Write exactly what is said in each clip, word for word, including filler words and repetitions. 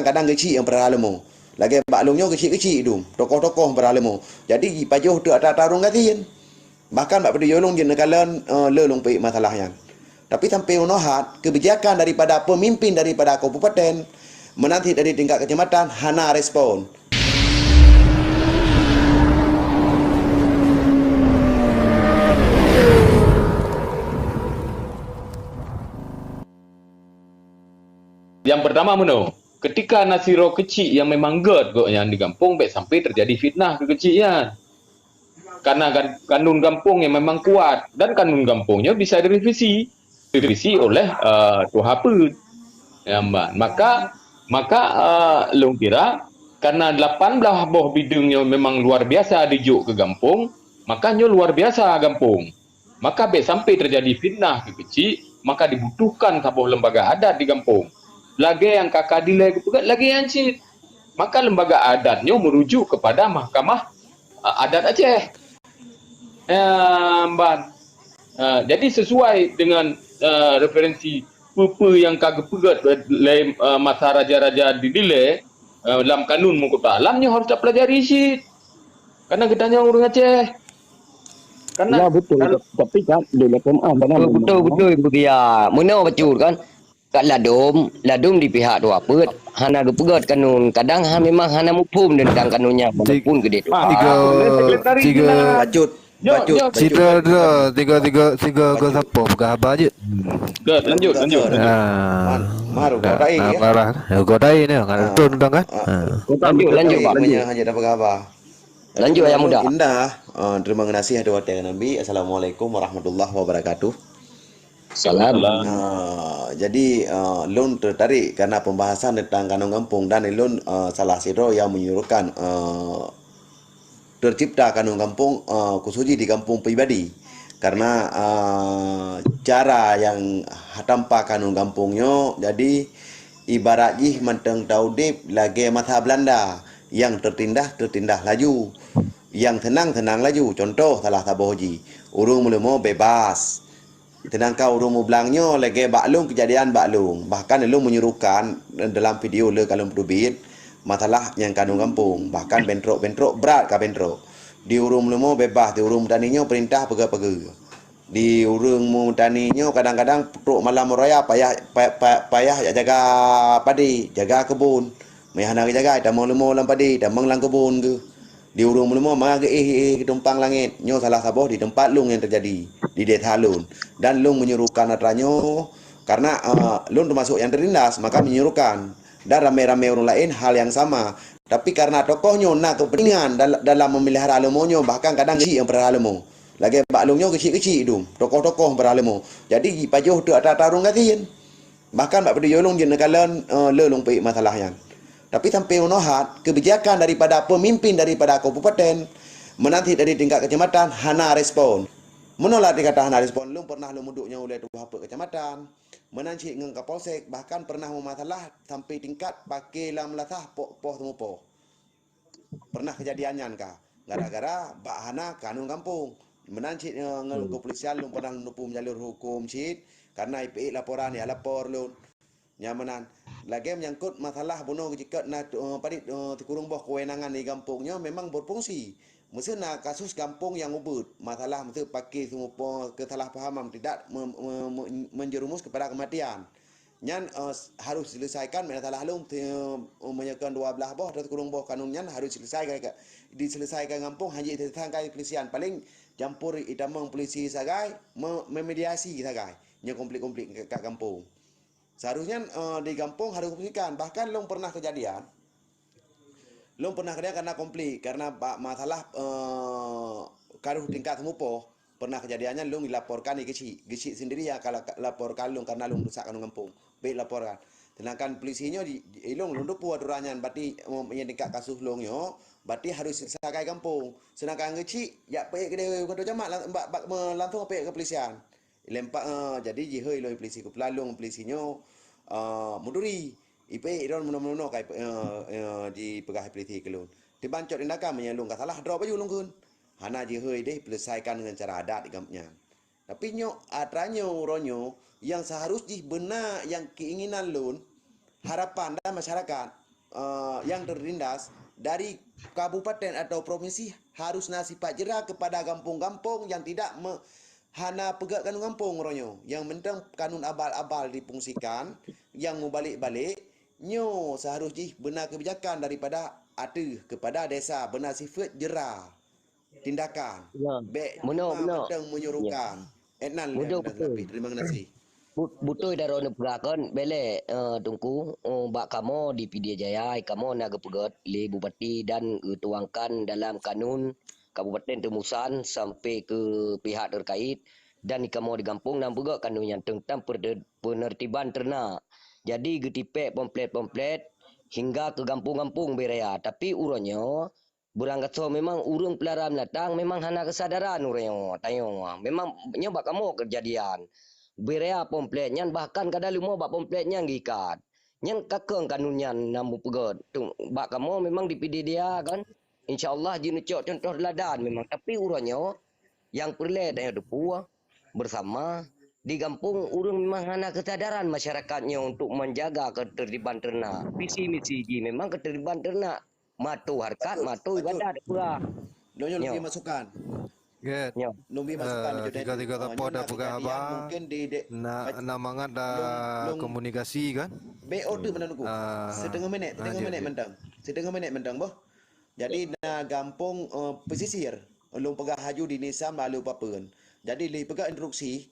kadang geuchik nyang peurah leumô. Lagèe bak lôn nyoe geuchik-geuchik dum, tokoh-tokoh peurah leumô. Jadi jipajoh teuk ata-ata ureueng gasien. Bahkan bak peutujoh lôn jeuet neukalon, eh, le lôn peuék masalah nyan. Tapi sampai unoe hat, kebijakan daripada pemimpin daripada kabupaten, meunan cit dari tingkat kecamatan hana respon. Yang pertama meunoe, ketika na sidroe keuchik nyang memang gèt gobnyan di gampông, bèk sampai terjadi fitnah keu keuchik nyan. Karena kan, kanun gampông nyang memang kuat dan kanun gampông nyoe bisa direvisi, direvisi oleh, eh, tuha peuet. Ya, mba-, maka, maka, eh, lôn kira karena lapan blah boh bideueng nyoe memang luar biasa dijok keu gampông, maka nyoe luar biasa gampông. Maka bèk sampai terjadi fitnah keu keuchik, maka dibutuhkan saboh lembaga adat di gampông. Lagèe nyang ka ka dilèe geupeugèt lagèe nyan cit. Maka lembaga adat nyoe merujuk kepada Mahkamah, eh, Adat Aceh. Eh, ban. Eh, jadi sesuai dengan, eh, referensi peue-peue nyang ka geupeugèt lé, eh, masa raja-raja di dilèe, eh, lam kanun meukuta alam nyoe harus tapelajari cit. Karena geutanyoe ureueng Aceh. Karena ya, betul. Kalau tapi kan, dia lah M A, betul, betul, betul, Ibu Dia. Meunoe bacut kan. Kat ladôm, ladôm di pihak tuha peuet, hana geupeugèt kanun. Kadang ha, memang hana muphom teuntang kanun nyan, walaupun geudeh tuha. Tiga, tiga. Bacut, bacut, bacut. Tiga, tiga, tiga, tiga, sapo peugah haba jeuet. Gèt, lanjut, lanjut, lanjut. Ah. Man, mar, dah, godai, nah, ya. Marah. Ya, godai ni, kan betul tentang kan? Ah. Ah. Lanjut, lanjut, Pak. Meunyo hana dah peugah haba. Lanjut, Ayah Muda. Indah, ah, terima kasih ada watèe Nabi. Assalamualaikum warahmatullahi wabarakatuh. Salam. Ah, jadi, ah, lôn tertarik karena pembahasan tentang kanun gampông dan lôn, ah, salah sidroe yang menyuruhkan, ah, tercipta kanun gampông, eh, khusus jih di gampông pribadi. Karena, eh, cara nyang ha-, tanpa kanun gampông nyoe, jadi ibarat jih mantong taudép lagèe masa Belanda, nyang tertindas, tertindas laju, nyang seunang, seunang laju. Contoh salah saboh jih, ureueng meuleumo bebas. Seudangkan ureueng mublang nyoe lagèe bak lôn keujadian bak lôn. Bahkan lôn meunyerukan dalam video le ka lôn peuteubiet masalah nyang kanun gampông. Bahkan bentrok-bentrok brat ka bentrok. Di ureueng meuleumo bebas, di ureueng meutani nyoe peurintah peugah-peugah. Di ureueng meutani nyoe kadang-kadang trok malam raya payah, pa-, pa-, payah jak jaga padé, jaga keubon. Meuhana geujaga, tamong leumo lam padé, tamong lam keubon geuh. Di ureueng meuleumo mangat geuéh-éh geutumpang langét. Nyoe salah saboh di teumpat lôn nyang teujadi, di desa lôn. Dan lôn meunyerukan atra nyoe karena, eh, lôn teumasok nyang teutindas, maka meunyerukan. Dan ramé-ramé ureueng laén hal nyang sama. Tapi karena tokoh nyoe na keupeuntingan dal-, dalam meumelihara leumo nyoe, bahkan kadang geuchik nyang peurah leumo. Lagèe bak lôn nyoe geuchik-geuchik dum, tokoh-tokoh peurah leumo. Jadi jipajoh teuk atra-atra ureueng gasien. Bahkan bak peutujoh lôn jeuet neukalon, eh, le lôn peuék masalah nyan. Tapi sampai unoe hat, kebijakan daripada pemimpin daripada kabupaten, meunan cit dari tingkat kecamatan, hana respon. Meunoe lah dikata hana respon, lôn pernah lôn meuduek nyoe ulèe tuha peuet kecamatan, meunan cit ngon kapolsek, bahkan pernah meumasalah sampai tingkat paké lam lasah po-, poh seumupoh. Pernah keujadian nyan ka, gara-gara bak hana kanun gampông. Meunan cit, eh, ngon kepolisian lôn pernah lôn teupeu meujalur huköm cit, karena ipeuék laporan, ya lapor lôn. Nyan meunan. Lagèe menyangkut masalah bunoe jikheun na, eh, padit, eh, sikureueng boh kewenangan di gampông nyoe memang berfungsi. Meuseu na kasus gampông nyang ubit, masalah meuseu paké seumupoh kesalahpahaman tidak me-, me-, me-, menjerumus kepada kematian. Nyan, eh, harus diselesaikan, meunan salah lôn, eh, meunyoe kon dua blah boh atau sikureueng boh kanun nyan harus diselesaikan, diselesaikan gampông, hana jeuet diselesaikan kepolisian. Paléng campur itamong polisi sagai, me-, memediasi sagai. Nyoe konflik-konflik ka, ka gampông. Seharusnya, eh, di gampông harus diselesaikan. Bahkan lôn pernah kejadian, Lôn pernah keudeh kana konflik karena bak masalah, eh, karuh tingkat seumupoh. Pernah kejadian nyan lôn dilaporkan di geuchik. Geuchik sendiri nyang ka la-, laporkan lôn karena lôn rusak kanun gampông. Bèk laporkan. Sedangkan polisi nyoe di, di, lôn, lôn teupeu aturan nyan, berarti, eh, nyang tingkat kasus lôn nyoe, berarti harus sagai gampông. Sedangkan geuchik, jak peuék keudeh, bukan tu jamak, lang-, bak, bak, me-, langsung peuék kepolisian. Lempak, eh, jadi jihôi lôn polisi keupeue lôn polisi nyoe, eh, meuduri. Ipeuék droen meunoe-meunoe ka ipeu-, eh, eh, jipeugah polisi keu lôn. Tiban cok tindakan meunyoe lôn ka salah droe baju lôn kheun. Hana jihôi deh peuleusaikan ngon cara adat di gampông nyan. Tapi nyoe atra nyoe uroe nyoe nyang seharus jih beuna nyang keinginan lôn, harapan dan masyarakat. eh, nyang teurindas dari kabupaten atau provinsi harus na sifat jera kepada gampông-gampông nyang tidak me-, hana peugét kanun gampông uroe nyoe. Nyang mantong kanun abal-abal difungsikan, nyang mubalek-balek, nyoe seharus jih beuna kebijakan daripada ateueh kepada desa, beuna sifat jera tindakan. Ya. Bèk meunoe, cuma meunoe mantong menyuruhkan. Ya. Etnan lé. Meunoe beutôi. Terima kasih. Bu-, beutôi daroe neupeugah kon, bèk lé, eh, Teungku, eh, bak kamoe di Pidie Jaya, kamoe na geupeugét lé Bupati dan geutuangkan dalam kanun Kabupaten Teumusan sampai ke pihak terkait dan di kamoe di gampông na peugét kanun nyan tentang perde-, penertiban ternak. Jadi geutipék pamflet-pamflet hingga ke gampông-gampông bèk raya. Tapi uroe nyoe Beurangkasoe memang ureuëng peulara binatang memang hana keusadaran ureuëng nyoe, tanyoe. Memang nyoe bak kamoe keujadian. Beurea pamflet nyan bahkan kadang leumo bak pamflet nyan geuikat. Nyan kakeueng kanun nyan na mupeugét. Tu, bak kamoe memang di Pidie Jaya kan. Insya Allah jeuet neucok cuntoh teuladan memang. Tapi uroe nyoe nyang peureulée tanyoe teupeue bersama di gampông ureuëng memang hana keusadaran masyarakat nyoe untuk menjaga ketertiban ternak. Visi misi jih memang ketertiban ternak. Mato hareukat, betul, mato betul. Ibadat, peugah. Nyoe, nyoe. Nyoe. Lôn bri masukan. Gét. Nyoe. Lôn bri masukan, eh, nyoe, tiga-tiga, eh, sapo nyoe dah na peugah kejadian haba, mungkin di, di, na, na mangat dah lôn, lôn komunikasi kan? B O tu mana nunggu? Ah, seteungoh minit, ah, seteungoh minit mantong. Seteungoh minit mantong boh. Jadi na gampông, eh, pesisir. Lôn peugah haju di Nisam lalu Papeuen. Jadi lé peugah instruksi,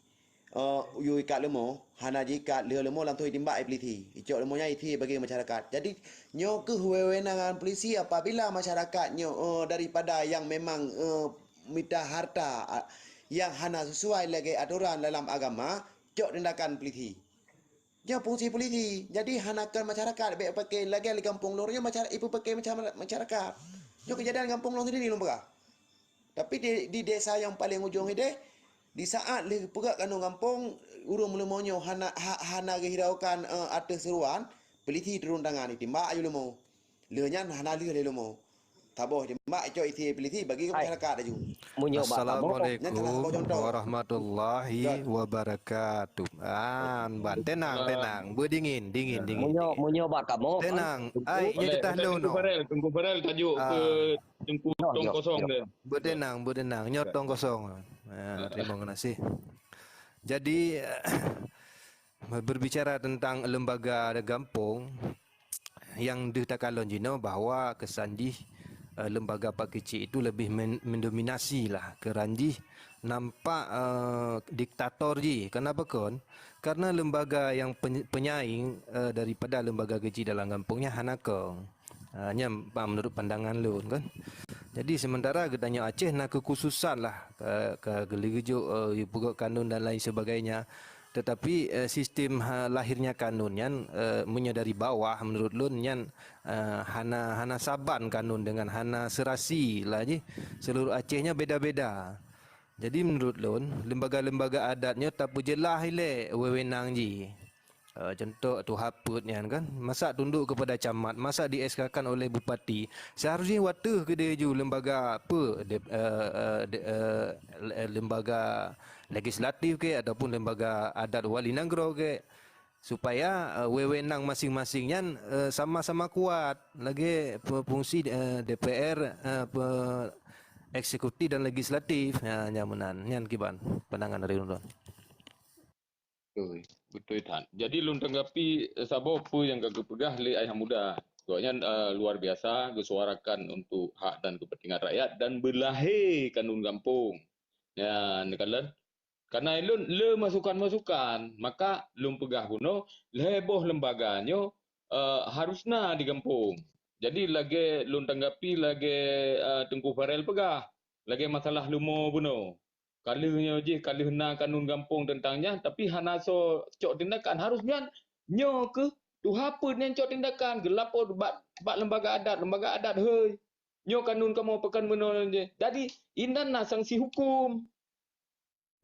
eh, yue ikat leumo, hana jiikat, lheueh leumo langsung itimbak lé polisi. Icok leumo nyan isi bagi masyarakat. Jadi, nyoe kheueh wewenangan polisi apabila masyarakat nyoe, eh, daripada nyang memang, eh, mita harta, ah, nyang hana sesuai lagée atoran dalam agama, cok tindakan polisi. Nyoe fungsi polisi. Jadi, hana kon masyarakat bék pakai lagée di gampông lôn nyoe masyara-, ipeupakai masyara-, masyarakat. Nyoe keujadian gampông lôn sendiri lôn peugah. Tapi di, di desa nyang paleng ujong ideh, di saat lheueh peugah keunoe gampông, ureuëng meuleumo nyoe hana, ha, hana geuhiraukan, eh, ateueh seruan, polisi turun tangan, itimbak aju leumo. Lheueh nyan hana lheueh lé leumo. Saboh jimbak icok isi polisi bagi keu masyarakat laju. Meunyoe bak kamoe, assalamualaikum warahmatullahi wabarakatuh. Ah, ban, tenang, tenang. Beudingin, dingin, dingin. Meunyoe, meunyoe bak kamoe, kan, tenang. Ai, nyoe teuntang lôn. Teungku Farel, Teungku Farel tajuk ke Teungku Tong Kosong dia. Beudinang, beudinang. Nyoe Tong Kosong. Ah, terima kasih. Jadi, berbicara tentang lembaga gampong, nyang deuh takalon jinoe bahwa keusan jih, eh, lembaga pakicik itu lebih men-, mendominasi lah. Keuran jih nampak, eh, diktator jih. Kenapa kon? Karena lembaga nyang peny-, penyaing, eh, daripada lembaga keuchik dalam gampong nyan hana kon. Ah, nyan pa-, menurut pandangan lôn kan. Jadi sementara geutanyoe Aceh na kekhususan lah, ka, ka geuligeujok, eh, peugét kanun dan lain sebagainya. Tetapi, eh, sistem ha-, lahirnya kanun nyan, eh, meunyoe dari bawah menurut lôn nyan, eh, hana, hana saban kanun dengan hana serasi lah jih. Seluruh Aceh nyan beda-beda. Jadi menurut lôn, lembaga-lembaga adat nyoe tapeujeulaih ilée wewenang jih. Eh, contoh tuha peuet nyan kan, masa tunduk kepada camat, masa di-SK-kan oleh bupati, seharusnya wateuh keudeh ju lembaga apa, de-, eh, eh, de-, eh, le-, lembaga legislatif ke ataupun lembaga adat wali nanggroe ke, supaya, eh, wewenang masing-masing nyan, eh, sama-sama kuat lagée pe-, fungsi, eh, DPR, eh, pe-, eksekutif dan legislatif. Ya, nyan meunan. Nyan kiban pandangan dari ulôn. Beutôi, beutôi that. Jadi lôn tanggapi, eh, saboh peue nyang ka geupeugah lé Ayah Muda. Gobnyan, eh, luar biasa geusuarakan untuk hak dan kepentingan rakyat dan beulahé kanun gampong. Ya, neukalon. Karena ulôn le masukan-masukan, maka lôn peugah bunoe lhée boh lembaga nyoe, eh, harus na di gampong. Jadi lagée lôn tanggapi lagée, eh, Teungku Farel peugah, lagée masalah leumo bunoe. Ka lheueh nyoe jih, ka lheueh na kanun gampong teuntang nyan, tapi hana soe cok tindakan. Harus nyan, nyoe kheueh tuha peuet nyan cok tindakan, geulapo bak, bak lembaga adat, lembaga adat, "Hei, nyoe kanun kamoe pakon meunoe jih." Jadi, inan na sanksi hukum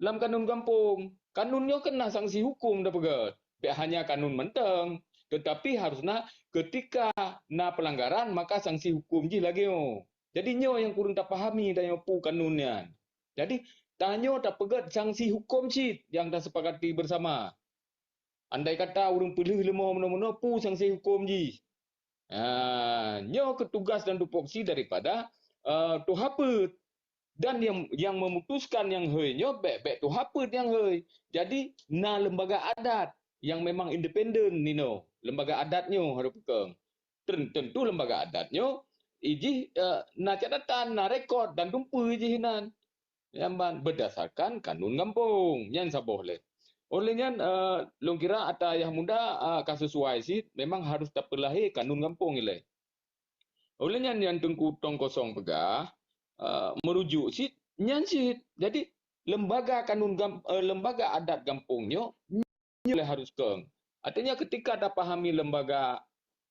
lam kanun gampong. Kanun nyoe kan na sanksi hukum tapeugét. Bék hanya kanun mantong, tetapi harus na ketika na pelanggaran, maka sanksi hukum jih lagée nyoe. Jadi nyoe nyang kureueng tapahami tanyoe peue kanun nyan. Jadi, tanyoe tapeugét sanksi hukum cit nyang tasepakati bersama. Andai kata ureuëng peulheueh leumo meunoe-meunoe, peue sanksi hukum jih? Ha, Nyoe keu tugas dan tupoksi daripada uh, tuha peuet. Dan yang yang memutuskan nyang hei nyoe bèk-bèk tuha peuet nyang hei. Jadi na lembaga adat yang memang independen nino. Lembaga adat nyoe harus peukong. Tentu lembaga adat nyoe ijih uh, na catatan, na rekod dan dumpeue jih nan. Nyang ban berdasarkan kanun gampông. Nyan saboh lé. Oleh nyan, uh, lôn kira ata yah muda uh, ka sesuai sit memang harus tapeulahé kanun gampông ilée. Oleh nyan nyang Teungku Tong Kosong peugah, uh, merujuk sit, nyan sit. Jadi lembaga kanun gam, uh, lembaga adat gampông nyoe nyoe lé harus kong. Artinya ketika tapahami lembaga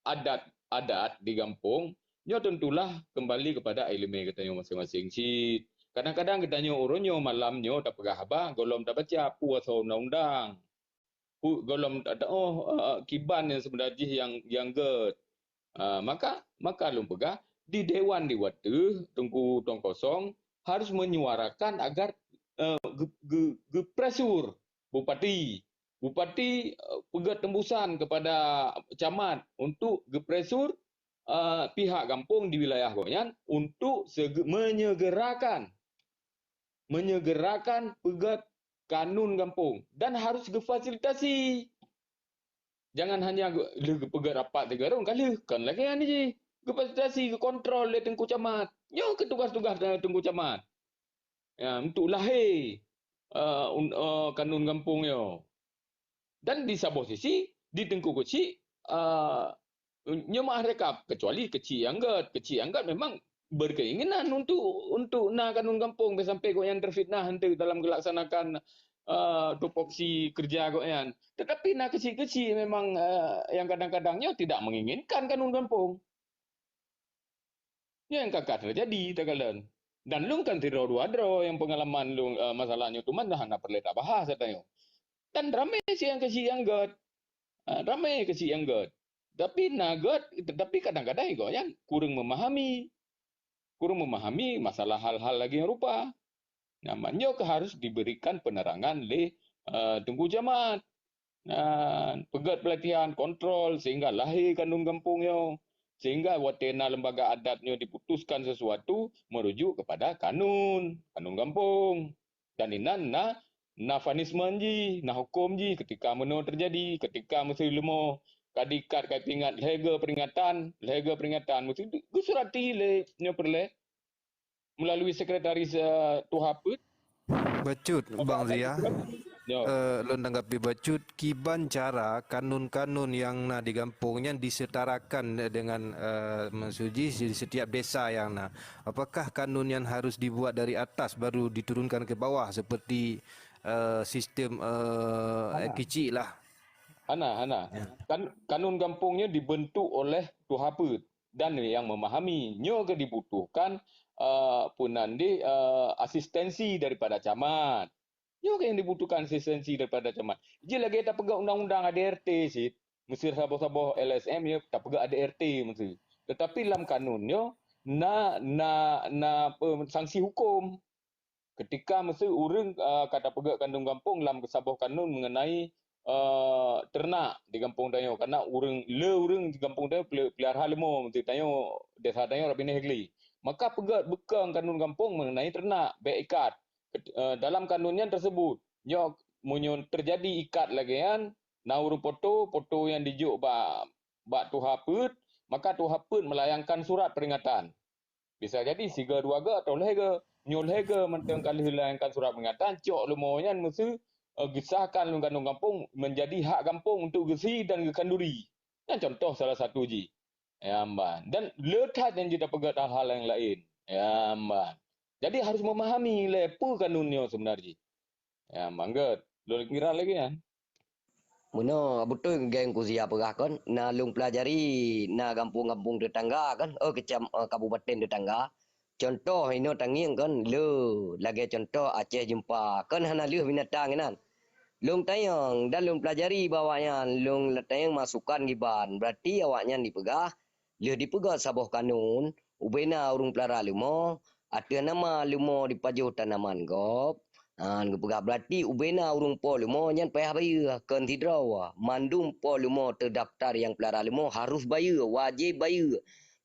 adat adat di gampông, nyoe tentulah kembali kepada ileumé geutanyoe masing-masing sit. Kadang-kadang geutanyoe uroe nyoe malam nyoe tapeugah haba gohlom tabaca peue asoe undang-undang. Peue gohlom ta oh uh, kiban yang sebenar jih yang yang gét. Uh, maka maka lôn peugah di dewan di wateuh Teungku Tong Kosong harus menyuarakan agar uh, ge, ge, gepresur bupati. Bupati uh, peugét tembusan kepada camat untuk gepresur uh, pihak gampông di wilayah gobnyan untuk menyegerakan menyegerakan peugét kanun gampông dan harus gefasilitasi. Jangan hanya lheueh geupeugét rapat tiga rhueng ka lheueh, kon lagée nyan jih. Gefasilitasi, geukontrol lé teungku camat. Nyoe keu tugas-tugas teungku camat. Ya, untuk lahé uh, un, uh, kanun gampông nyoe. Dan di saboh sisi, di Teungku Keuchik, uh, nyoe meuah rekap, kecuali Keuchik nyang gét. Keuchik nyang gét memang berkeinginan untuk untuk na kanun gampông, sampai gobnyan terfitnah nanti dalam gelaksanakan uh, tupoksi kerja gobnyan. Tetapi na keuchik-keuchik memang uh, yang kadang-kadang nyoe tidak menginginkan kanun gampông. Nyang ka ka teujadi takalon. Dan lôn kan sidroe dua droe nyang peungalaman lôn uh, masalah nyoe teuma dah hana peureulée tabahas ata nyoe. Dan ramé siang keuchik nyang gét. Uh, ramé keuchik nyang gét. Tapi na gét, tetapi kadang-kadang gobnyan kureueng memahami. Kureueng memahami masalah hal-hal lagée nyang rupa. Nah, nyoe harus diberikan penerangan lé uh, Teungku Camat. Nah, peugét pelatihan, kontrol sehingga lahé kanun gampông nyoe. Sehingga watée na lembaga adat nyoe diputuskan sesuatu merujuk kepada kanun, kanun gampông. Dan inan na na punishment jih, na huköm jih ketika meunoe terjadi, ketika meusi leumo ka diikat ka peuingat lhée geu peringatan, lhée geu peringatan meusi geusurati lé nyoe peureulée melalui sekretaris uh, tuha peuet. Bacut, Bang Zia. Uh, lôn tanggapi bacut, kiban cara kanun-kanun yang na di gampông nyan disetarakan dengan uh, maksud jih di setiap desa yang na. Apakah kanun yang harus dibuat dari atas baru diturunkan ke bawah seperti uh, sistem uh, kicik lah? Hana, hana. Ya. Kan, kanun gampông nyoe dibentuk oleh tuha peuet dan yang memahami. Nyoe ke dibutuhkan uh, peunan di uh, asistensi daripada camat. Nyoe ke yang dibutuhkan asistensi daripada camat. Ji lagée tapeugah undang-undang A D R T sit, meusi saboh-saboh L S M ya tapeugah A D R T meusi. Tetapi lam kanun nyoe na na na sanksi hukum. Ketika meusi ureuëng uh, ka tapeugah kanun gampông lam saboh kanun mengenai uh, ternak di gampông tanyoe, karena ureuëng le ureuëng di gampông tanyoe pelihara leumo meusi tanyoe desa tanyoe Rabineh Hegli. Maka peugah beukong kanun gampông mengenai ternak, bek ikat. Uh, dalam kanun nyan tersebut, nyoe meunyoe terjadi ikat lagée nyan, na ureuëng poto, poto yang dijok bak bak tuha peuet, maka tuha peuet melayangkan surat peringatan. Bisa jadi siga dua ga atau lhée ga. Nyoe lhée ga mantong ka lheueh layangkan surat peringatan, cok leumo nyan meusi uh, gesahkan lôn kanun gampông menjadi hak gampông untuk geusi dan geukhanduri. Nyan contoh salah satu jih. Ya, mban. Dan le that nyang jeuet tapeugah hal-hal yang lain. Ya, mban. Jadi harus memahami lé peue kanun nyoe sebenar jih. Ya, manggot. Lôn kira lagi ya. Meunoe beutôi geng kuzia peugah kon, na lôn pelajari na gampông-gampông tetangga kon, oh kecam uh, kabupaten tetangga. Contoh inoe tangieng kon, le lagée contoh Aceh Jumpa kon hana lheueh binatang inan. Lôn tanyong dan lôn pelajari bak awaknyan, lôn tanyong masukan giban. Berarti awaknyan dipeugah, lheueh dipeugah saboh kanun, ubena ureuëng pelara leumo, ateueh nama leumo dipajoh tanaman gob, han geupeugah berarti ubena ureuëng po leumo nyan payah bayeue kon sidroe. Mandum po leumo terdaftar nyang pelara leumo harus bayeue, wajéb bayeue.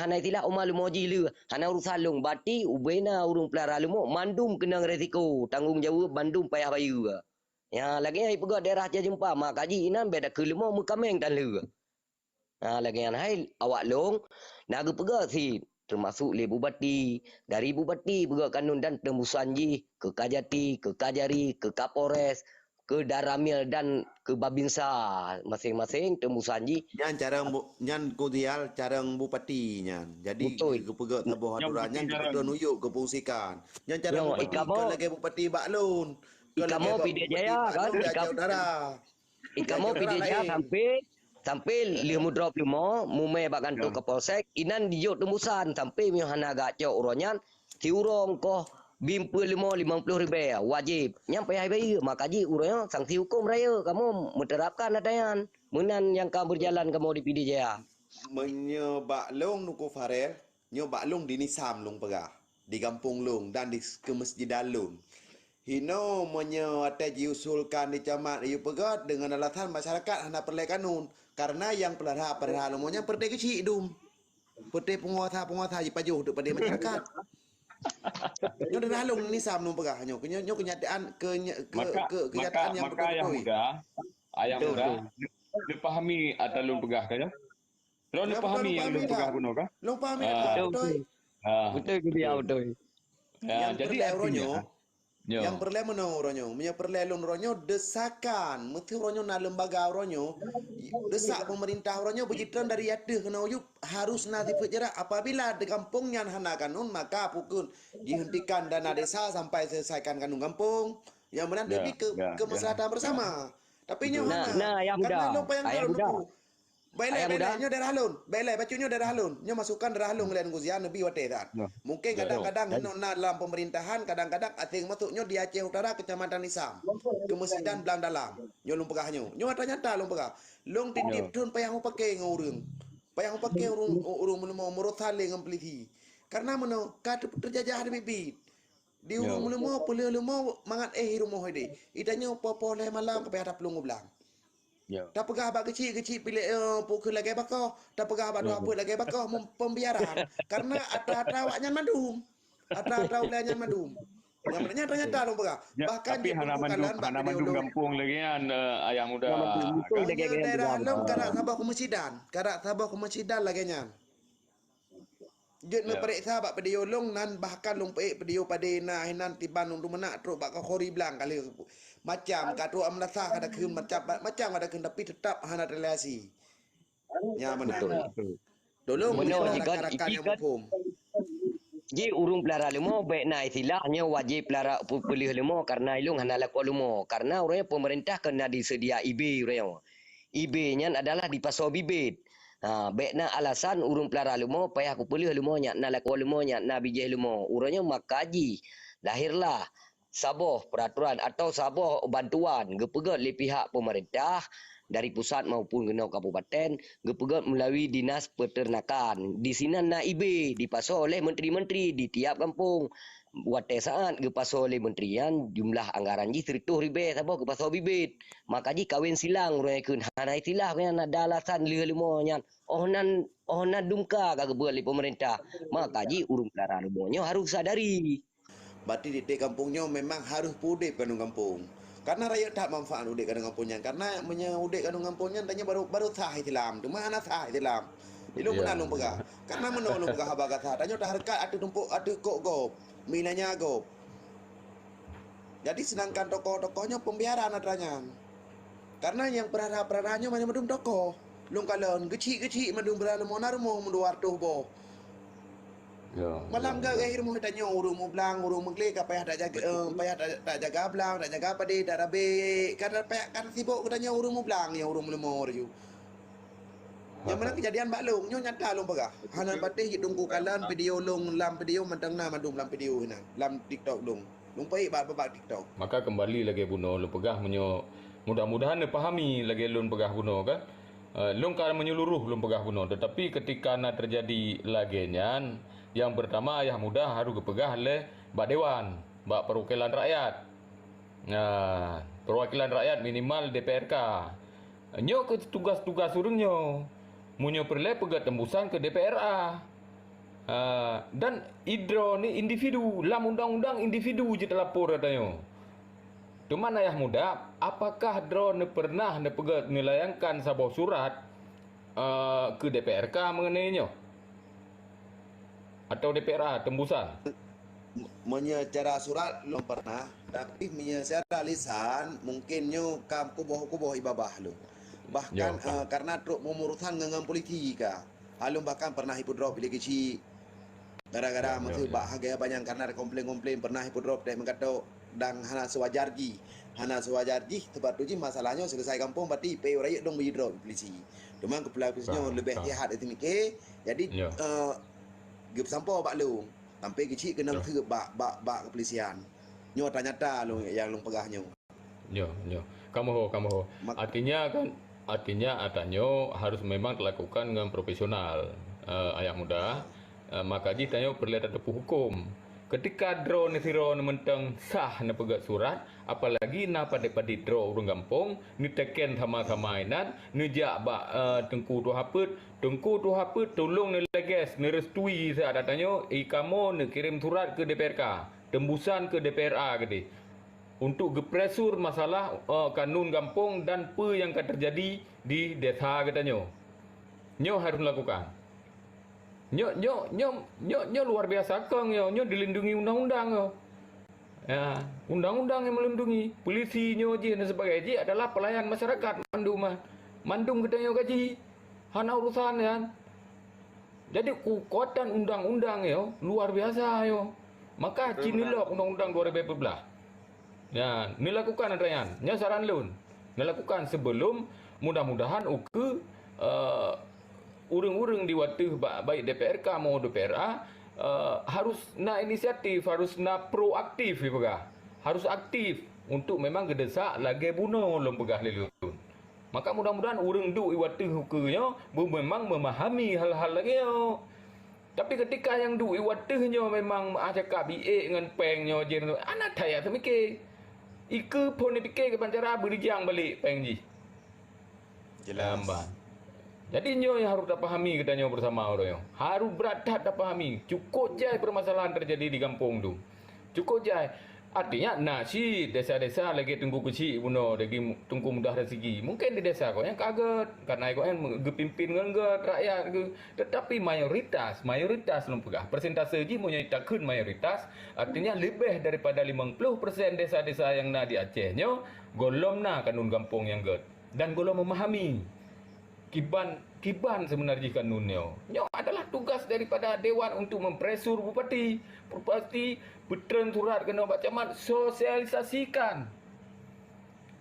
hana istilah uma leumo jih leuh. Hana urusan lôn, bati ubena ureuëng peulara leumo, mandum keunong resiko, tanggong jaweueb mandum payah bayeue. Ya, lagée nyang ipeugah daerah Cajempa, maka jih inan bék takheun leumo meukaméng tan leuh. Ha, lagée nyan hai awak lôn, na geupeugah cit, teumasuk lé bupati. Dari bupati peugah kanun dan tembusan jih keu Kajati, keu Kajari, keu Kapolres, keu Danramil dan keu Babinsa, maséng-maséng tembusan jih. Nyan carông bu-, nyan kudial carông bupati nyan. Jadi, beutôi, geupeugah saboh aturan nyan, bupati geupeugah nuyuk geufungsikan. Nyan carông bupati, kon lagée bupati bak lôn. Kon lagée bupati bak lôn, kan? Aceh Utara. Ikamoe pidie ja sampai, sampai lheueh mudrop leumo, mumé bak kantô kapolsek, inan dijok teumbusan sampai meunyoe hana gak cok uroe nyan, siuroe koh bimpeue leumo limong ploh ribée, wajéb. Nyang payah bayeue, maka jih uroe nyoe sanksi huköm rayeuk kamoe meuterapkan ata nyan. Meunan nyang ka beujalan kamoe di Pidie Jaya. Meunyoe bak lôn Teungku Farel, nyoe bak lôn di Nisam lôn peugah, di gampông lôn dan di keumeusjidan lôn. Hinoe meunyoe watée jiusulkan di camat yue peugét deungon alasan masyarakat hana peureulée kanun, kareuna nyang peulara-peulara leumo nyan peureté geuchik dum. Peureté peunguasa-peunguasa jipajoh duek padé masyarakat. Nyoe daerah lôn Nisam lôn peugah nyoe, nyoe, nyoe keunyataan, ke, ke, maka, ke, maka, kenyataan nyang maka ayah beutôi-beutôi. Muda, ayah muda, neupahami ata lôn peugah ka nyoe? Lôn neupahami nyang lôn peugah bunoe ka? Lôn pahami ata beutôi. Ah, beutôi. Beutôi, beutôi. Ya, nyang jadi peureulée uroe nyoe, nyang peureulée meunoe uroe nyoe. Meunyoe peureulée lôn uroe nyoe, desakan. Meusti uroe nyoe na lembaga uroe nyoe, desak peumeurintah uroe nyoe beujitreun dari ateueh keunoe u yup harus na sifeuet jarak. Apabila di gampông nyan hana kanun, maka pukon dihentikan dana desa sampai selesaikan kanun gampông. Nyang meunan demi ke-, kemaslahatan bersama. Tapi nyoe hana. Nah, ayah muda. Karena lôn payah lôn Teungku. Bailai, bailai, nyoe daerah lôn. Bailai, bacut nyoe daerah lôn. Nyoe masukan daerah lôn lé Teungku Zian neubi watée that. Mungkin kadang-kadang hinoe na dalam pemerintahan, kadang-kadang aséng masuk nyoe di Aceh Utara, Kecamatan Nisam. Keumeusjidan Blang Dalam. Nyoe lôn peugah nyoe. Nyoe ata nyata lôn peugah. Lôn tiep-tiep thon payah mupakée ngon ureuëng. Payah mupakée ureuëng, ureuëng meuleumo, meurusak lé ngon peulisi. Karena meunoe ka teu-, teujajah di biet-biet. Di ureuëng meuleumo, peuleueh leumo mangat éh i rumoh ideh. Itanyoe poh-poh lhée malam ka payah taplueng u blang. Tapeugah bak geuchik-geuchik pilék, eh, pukon lagée bakoh, tapeugah bak dua peuet lagée bakoh, mem-, pembiaran. Karena atra-atra awak nyan mandum. Atra-atra ulée nyan mandum. Nyang beuna nyan nyata lôn peugah. Bahkan tapi hana mandum, hana mandum gampông lagée nyan, eh, ayah muda. Hana mandum, beutôi lagée nyan. Daerah lôn karak saboh keumeusjidan, karak saboh keumeusjidan lagée nyan. Jeuet meupareksa bak video lôn nan, bahkan lôn peuék video padé na hinan tiban lôn meunak trok bak kakhori blang ka lheueh. Macam ka trok amlasa ka dakheun, macam, macam ka dakheun, tapi teutap hana terrealisasi. Nya meunan. Betul. Tolong rakan-rakan nyang muphom. Ji ureuëng peulara leumo bék na istilah nyoe wajéb peulara pu-, peuleueh leumo karena ilong hana lakoe leumo. Karena ureuëng peumeurintah keuneuk diseudia ibe ureuëng. Ibe nyan adalah dipasoe bibet. Ha, bék na alasan ureuëng peulara leumo payah kupeuleueh leumo nyak na lakoe leumo nyak na bijéh leumo. Uroe nyoe maka jih lahirlah saboh peuraturan atau saboh bantuan geupeugét lé pihak peumeurintah dari pusat maupun keunoe kabupaten geupeugét meulalu dinas peuteurnakan. Di sinan na ibe dipasoe oleh menteri-menteri di tiap gampông. Watée saát geupasoe lé menteri nyan jumlah anggaran jih sireutoh ribée saboh geupasoe bibet. Maka jih kawén silang ureuëng kheun hana istilah nyan ada alasan lheueh leumo nyan. Oh nan, oh nan dumka ka geubuet lé peumeurintah. Maka jih ureuëng peulara leumo nyoe harôh sadari. Berarti tieb-tieb gampông nyoe memang harôh peudeb keunoe gampông. Karena rayeuk that manfaat udeb keunoe gampông nyan. Karena meunyoe udeb keunoe gampông nyan tanyoe baru, baru sah Islam. Teuma hana sah Islam. Ilong meunan lôn peugah. Karena meunoe lôn peugah haba gata. Tanyoe tahareukat ateueh tumpok, ateueh kok gob. Milanya gob. Jadi sedangkan tokoh-tokoh nyoe pembiaran atra nyan. Karena nyang peurara-peurara nyoe mandum tokoh. Lôn kalon geuchik-geuchik mandum beurala mona rumoh meudua reutôh boh. Ya, malam ya, gagah ya. Rumoh tanyoe ureuëng mublang, ureuëng meuglé ka payah tak jaga, eh, payah tak, tak jaga blang, tak jaga padé, tak rabé. Kan payah kan sibok geutanyoe ureuëng mublang nyang ureuëng meuleumo laju. Nyang mana kejadian bak lôn, nyoe nyata lôn peugah. Hana patéh jitungku kalan video lôn lam video mantong na mandum lam video hinan, lam TikTok lôn. Lôn peuék bak, bak TikTok. Maka kembali lagée bunoe lôn peugah meunyoe Mudah-mudahan neupahami lagée lôn peugah bunoe kan. Eh, lôn ka meunyeuluruh lôn peugah bunoe, tetapi ketika na teujadi lagée nyan, nyang peurtama ayah muda harôh geupeugah lé bak dewan, bak perwakilan rakyat. Nah, perwakilan rakyat minimal D P R K. Nyoe keuh tugas-tugas ureuëng nyoe. Meunyoe peureulée peugét tembusan keu D P R A. Ah, dan idroe ni individu, lam undang-undang individu jeuet lapor geutanyoe. Teuma ayah muda, apakah droeneuh pernah neupeugét neulayangkan saboh surat, eh, keu D P R K mengenai nyoe? Atau D P R A tembusan? Meunyoe cara surat lôn pernah, tapi meunyoe secara lisan mungkin nyoe ka kuboh-kuboh ibabah lôn. Bahkan, eh, karena trok meumurusan ngon, ngon polisi ka. Alun bahkan pernah ipeudrop lé keuchik. Gara-gara meukeubah hareuga bajang karena ada komplain-komplain pernah ipeudrop dek meukatok dan hana seuwajar jih. Hana seuwajar jih sebab tu jih masalahnya selesai gampông berarti ipeu rayeuk dong beuidrop polisi. Teuma kepala polisi nyoe leubeh jahat dari mike. Jadi, eh, geupeusampoe bak lôn. Sampai keuchik keunong teuh bak, bak, bak kepolisian. Nyoe tanyata lôn nyang lôn peugah nyoe. Nyoe, nyoe. Kamoe ho, kamoe ho. Artinya kan, artinya ata nyoe harus memang dilakukan dengan profesional, eh, ayah muda. Eh, maka jih tanyoe peureulée tateupeue huköm. Ketika droeneuh sidroe mantong sah neupeugét surat, apalagi na padit-padit droe ureuëng gampông, neuteken sama-sama inan, neujak bak, eh, Teungku Tuha Peuet, "Teungku Tuha Peuet, tulông neuleges, neurestui siat ata nyoe, i kamoe neukirém surat keu D P R K, tembusan keu D P R A keudeh." Untuk geupresur masalah, eh, kanun gampông dan peue nyang ka teujadi di desa geutanyoe. Nyoe harôh lakukan. Nyoe, nyoe, nyoe, nyoe, nyoe luar biasa kong nyoe, nyoe dilindungi undang-undang nyoe. Ya, undang-undang nyang melindungi. Polisi nyoe jih dan sebagainya jih adalah pelayan masyarakat mandum, ah. Mandum geutanyoe gaji. Hana urusan nyan. Jadi keukuatan undang-undang nyoe luar biasa nyoe. Maka ci neulok undang-undang dua ribu dua belas. Ya, neulakukan ata nyan. Nyoe saran lôn. Neulakukan sebelum, mudah-mudahan ukeue, eh, ureuëng-ureuëng di wateuh ba-, baik D P R K maupun D P R A, eh, harus na inisiatif, harus na proaktif ipeugah. Harus aktif untuk memang geudesak lagée bunoe lôn peugah lé lôn. Maka mudah-mudahan ureuëng duek i wateuh ukeue nyoe beumemang memahami hal-hal lagée nyoe. Tapi ketika nyang duek i wateuh nyoe memang meuah cakap biék ngon péng nyoe jih, hana that jak teumike. Ikeue phon ipike kiban cara beurijang balek péng jih. Jelas. Lambat. Jadi nyoe nyang harôh tapahami geutanyoe beusama uroe nyoe. Harôh brat that tapahami. Cukôp jai peumasalahan teujadi di gampông tu. Cukôp jai. Artinya na cit desa-desa lagée Teungku Keuchik bunoe, lagée Teungku Mudah Rasigi. Mungkin di desa gobnyan ka gét, karena gobnyan geupimpin ngon gét rakyat geuh. Tetapi mayoritas, mayoritas lôn peugah, persentase jih meunyoe takheun mayoritas, artinya leubeh daripada limong ploh persen desa-desa nyang na di Aceh nyoe gohlom na kanun gampông nyang gét dan gohlom memahami. Kiban, kiban seubeuna jih kanun nyoe. Nyoe adalah tugas daripada dewan untuk mempresur bupati. Bupati peutreun surat keunoe bak camat, sosialisasikan.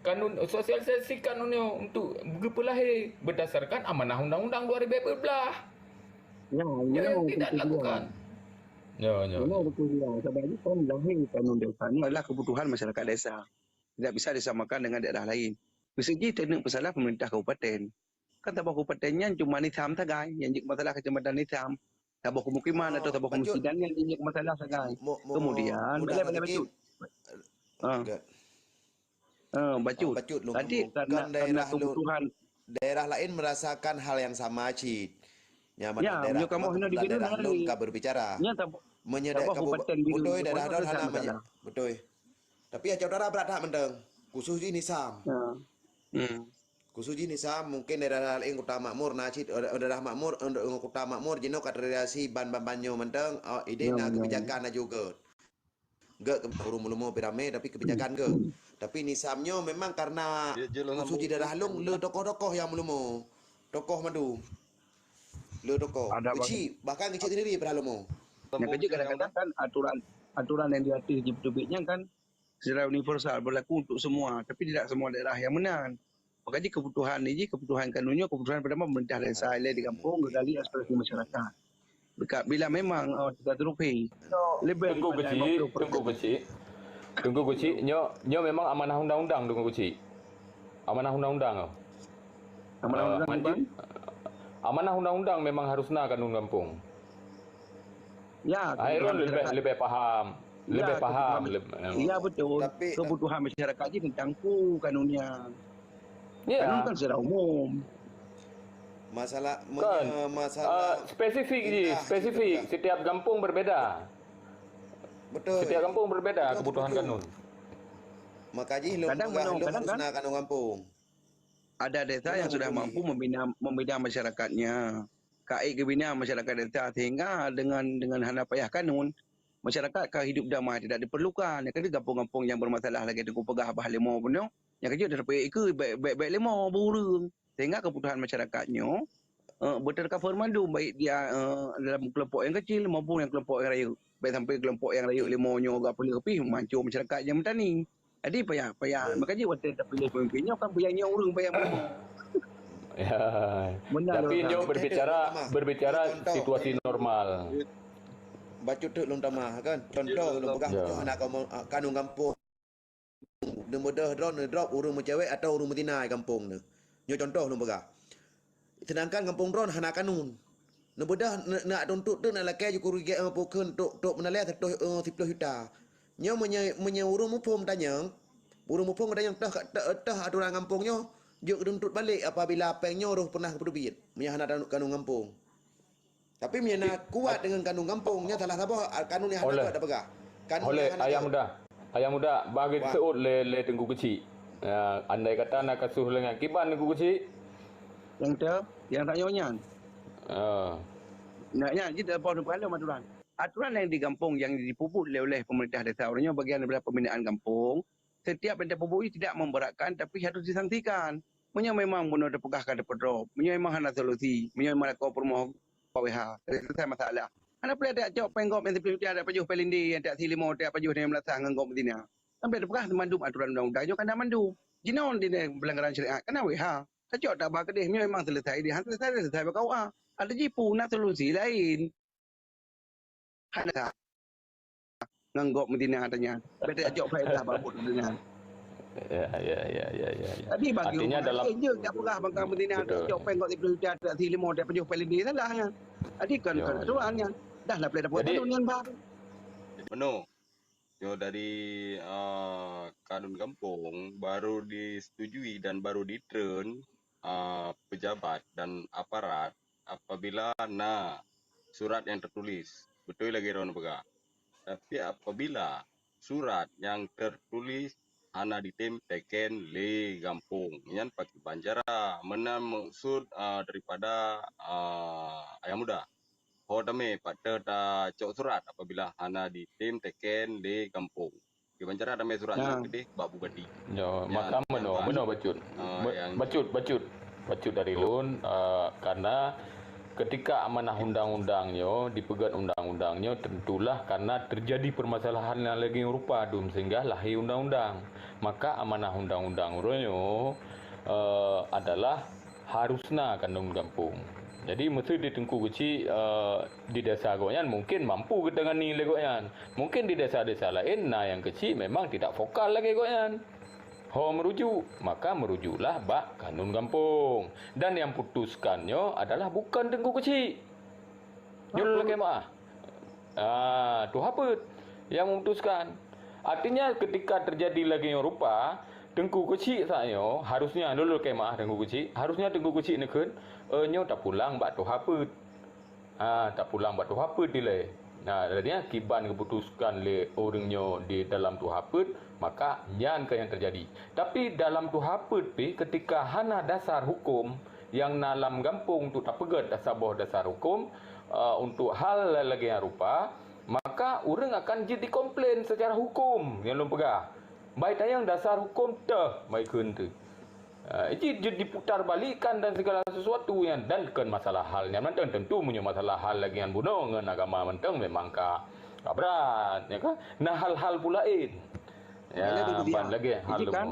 Kanun, sosialisasikan nyoe untuk geupeulahé berdasarkan amanah undang-undang dua ribu dua belas. Ya, nyoe yang tidak dilakukan. Ya, ya. Nyoe betul ya. Sebab itu kan lahir kanun desa ni adalah kebutuhan masyarakat desa. Tidak bisa disamakan dengan daerah lain. Bisa jih teuneuek peusalah pemerintah kabupaten. Kan saboh kabupaten nyan cuma nizam sagai nyang jeuet masalah kecamatan nizam. Saboh pemukiman atau saboh kemesjidan nyan jeuet masalah sagai. Kemudian, boleh, boleh, bacut. Ah. Ah, bacut. Jadi, karena, karena kebutuhan. Daerah lain merasakan hal yang sama cit. Ya, mana daerah kamoe hino di Bireuen daerah lôn ka berbicara. Nya saboh, meunyoe saboh kabupaten Bireuen, beutôi daerah droe hana masalah. Beutôi. Tapi Aceh Utara brat that mantong, khusus jih nizam. Ya. Hmm. Khusus jih nizam, mungkin daerah laén Kota Makmur na cit, eh, daerah Makmur, eh, Kota Makmur jinoe ka terrealisasi ban-ban-ban nyoe mantong, eh, idéh na kebijakan laju gét. Gét ureuëng meulumo piramé tapi kebijakan gét. Tapi nizam nyoe memang karena khusus jih daerah lôn le tokoh-tokoh nyang meulumo. Tokoh mandum. Le tokoh. Keuchik, bahkan keuchik sendiri padahai leumo. Yang keuchik kadang-kadang kan aturan, aturan yang diatur di Tubik nyan kan secara universal berlaku untuk semua, tapi tidak semua daerah yang meunan. Maka jih kebutuhan ni jih, kebutuhan kanu nyoe, kebutuhan pertama pemerintah desa ilée di gampông, geugali aspirasi masyarakat. Bila memang, oh, kita terupi. Lebih Teungku Keuchik, Teungku Keuchik. Teungku Keuchik, nyoe, nyoe memang amanah undang-undang, Teungku Keuchik. Amanah undang-undang tu. Amanah Eh, undang-undang, Manjit, Bang? Amanah undang-undang memang harus na kanun gampông. Ya, Hairul kebutuhan lebih, masyarakat. Lebih paham. Ya, lebih paham. Kebutuhan, leb-, ya, betul. Tapi, eh, kebutuhan masyarakat je tentang peue kanun nyan. Ya. Kanun kan secara umum. Masalah, kan, meunyoe masalah, eh, spesifik je, indah spesifik. Setiap gampông berbeda. Betul. Setiap gampông berbeda kebutuhan kanun. Maka jih lôn peugah lôn harus na kanun gampông. Ada desa yang sudah mampu membina, membina masyarakatnya. Ka ék geubina masyarakat desa sehingga dengan, dengan hana payah kanun, masyarakat ka hidup damai, tidak diperlukan. Nyang keudua gampông-gampông nyang bermasalah lagèe Teungku peugah bah lima bunoe, nyang keujeuet dapeuék ikeue bèk, bèk, bèk lima beu ureueng. Sehingga kebutuhan masyarakat nyoe, eh, beuteuka mandum, baik dia, eh, dalam kelompok nyang kecil maupun nyang kelompok nyang rayeuk. Baik sampai kelompok nyang rayeuk lima nyoe geupeuleueh pih manco masyarakat nyang meutani. Jadi payah, payah. Maka jih watèe tapiléh pemimpin nyoe kan payah nyoe ureueng payah meuleueh. Ya. Benar. Tapi nyoe berbicara, berbicara situasi normal. Bacut teuk lôn tamah kan. Contoh lôn peugah, ya, contoh aneuk kamoe, kanun gampông. Neubeudôh droeneuh drop ureueng meucewek atawa ureueng meuzina di gampông neuh. Nyoe contoh lôn peugah. Seudangkan gampông droeneuh hana kanun. Neubeudôh, ne-, neunak tuntot teuk, neunak lakèe jikuru gèt, eh, pukon trok, trok meunalèe siratoh, eh, siplôh juta. Nyoe meunyoe, meunyoe ureueng muphom tanyong, ureueng muphom tanyong toh, toh, toh aturan gampông nyoe, jeuet geutuntot balek apabila péng nyoe roh pernah geupeubiet, meunyoe hana kanun gampông. Tapi meunyoe na kuat deungon kanun gampông, nyan salah saboh, ah, kanun nyang hana kuat tapeugah. Kanun nyang hana kuat. Ayah muda, ayah muda, bah geuseuôt lé, lé Teungku Keuchik. Ya, andai kata na kasus lagèe nyan, kiban Teungku Keuchik? Nyang teu, nyang tanyoe nyan. Ah. Nah, nyan cit, eh, poh neupeugah lom aturan. Aturan nyang di gampông nyang jipeubuet lé oleh pemerintah desa uroe nyoe bagian daripada pembinaan gampông. Setiap yang terpubui tidak memberatkan, tapi harus disangsikan. Meunyoe memang bunoe teupeugah ka teupeudrop, meunyoe memang hana solusi, meunyoe memang lakoe peurumoh K W H, selesai masalah. Hana payah tajak cok péng gob nyang siplôh juta, tajak pajoh péng lindé, tajak sie limo, tajak pajoh nyan meulasah ngon gob meuzina. Sampai teupeugah mandum aturan undang-undang nyoe kana mandum. Jinoe di pelanggaran syariat kana W H. Tajak taba keudeh, meunyoe memang selesai di, hana selesai, selesai bak K W H. Ada jipu na solusi laén. Hana ngon gob meuzina tanya. Bèk tajok faedah bak buet meuzina. Ya, ya, ya, ya, ya, ya. Jadi bagi artinya dalam, eh, jeuet jak peugah bangka meuzina, betul, tajok péng gob siplôh juta, tak si lima, tak pajoh péng lindé, salah nyan. Jadi kan, ya, kan aturan nyan. Dah lah, boleh dapat, jadi, kanun nyan, bah. Meunoe, nyoe dari, eh, kanun gampông baru disetujui dan baru ditreun, eh, pejabat dan aparat apabila na surat nyang teutuléh, beutôi lagèe droeneuh peugah. Tapi apabila surat nyang teutuléh hana jitem teken lé gampông, nyan pakriban cara. Meunan meukeusud, a, daripada, a, ayah muda. Ho tamè pat teuh tacok surat apabila hana jitem teken lé gampông. Kiban cara tamè surat nyan keudeh bak bupati. Ya, maka meunoe, meunoe bacut. Ah, ba-, nyang bacut, bacut. Bacut dari lôn, eh, karena ketika amanah undang-undang nyoe, dipeugöt undang-undang nyoe, tentulah karena terjadi permasalahan nyang lagèe rupa dum sehingga lahé undang-undang. Maka amanah undang-undang uroe nyoe, eh, adalah harus na kanun gampông. Jadi, meuseuti Teungku Keuchik, eh, di desa gobnyan mungkin mampu geutangani lé gobnyan. Mungkin di desa-desa laén na nyang keuchik memang tidak vokal lagèe gobnyan. Ho meurujuk, maka merujuklah bak kanun gampông. Dan nyang putuskan nyoe adalah bukon Teungku Keuchik. Nyoe lakèe meu'ah. Ah, tuha peuet nyang memutuskan. Artinya, ketika terjadi lagèe nyoe rupa, Teungku Keuchik saat nyoe, harusnya, lôn lakèe meu'ah Teungku Keuchik, harusnya Teungku Keuchik neukheun, eh, nyoe tapulang bak tuha peuet. Ha, tapulang bak tuha peuet dilèe. Nah, artinya kiban geuputuskan lé ureueng nyoe di dalam tuha peuet, maka nyan keuh nyang teujadi. Tapi dalam tuha peuet pih, ketika hana dasar huköm nyang na lam gampông untuk tapeugöt saboh dasar huköm, eh, untuk hal lagèe nyan rupa, maka ureueng akan jeuet jikomplain secara huköm nyang lôn peugah. Bai tanyong dasar huköm teuh, bai kheun teuh. Ah, jeuet, jeuet diputar balikkan dan segala sesuatu nyan, dan kon masalah hal nyan mantong. Tentu meunyoe masalah hal lagèe nyan bunoe ngon agama mantong memang ka, ka brat, ya kan? Nah, hal-hal pula laén. Ya, ban lagèe hal kan,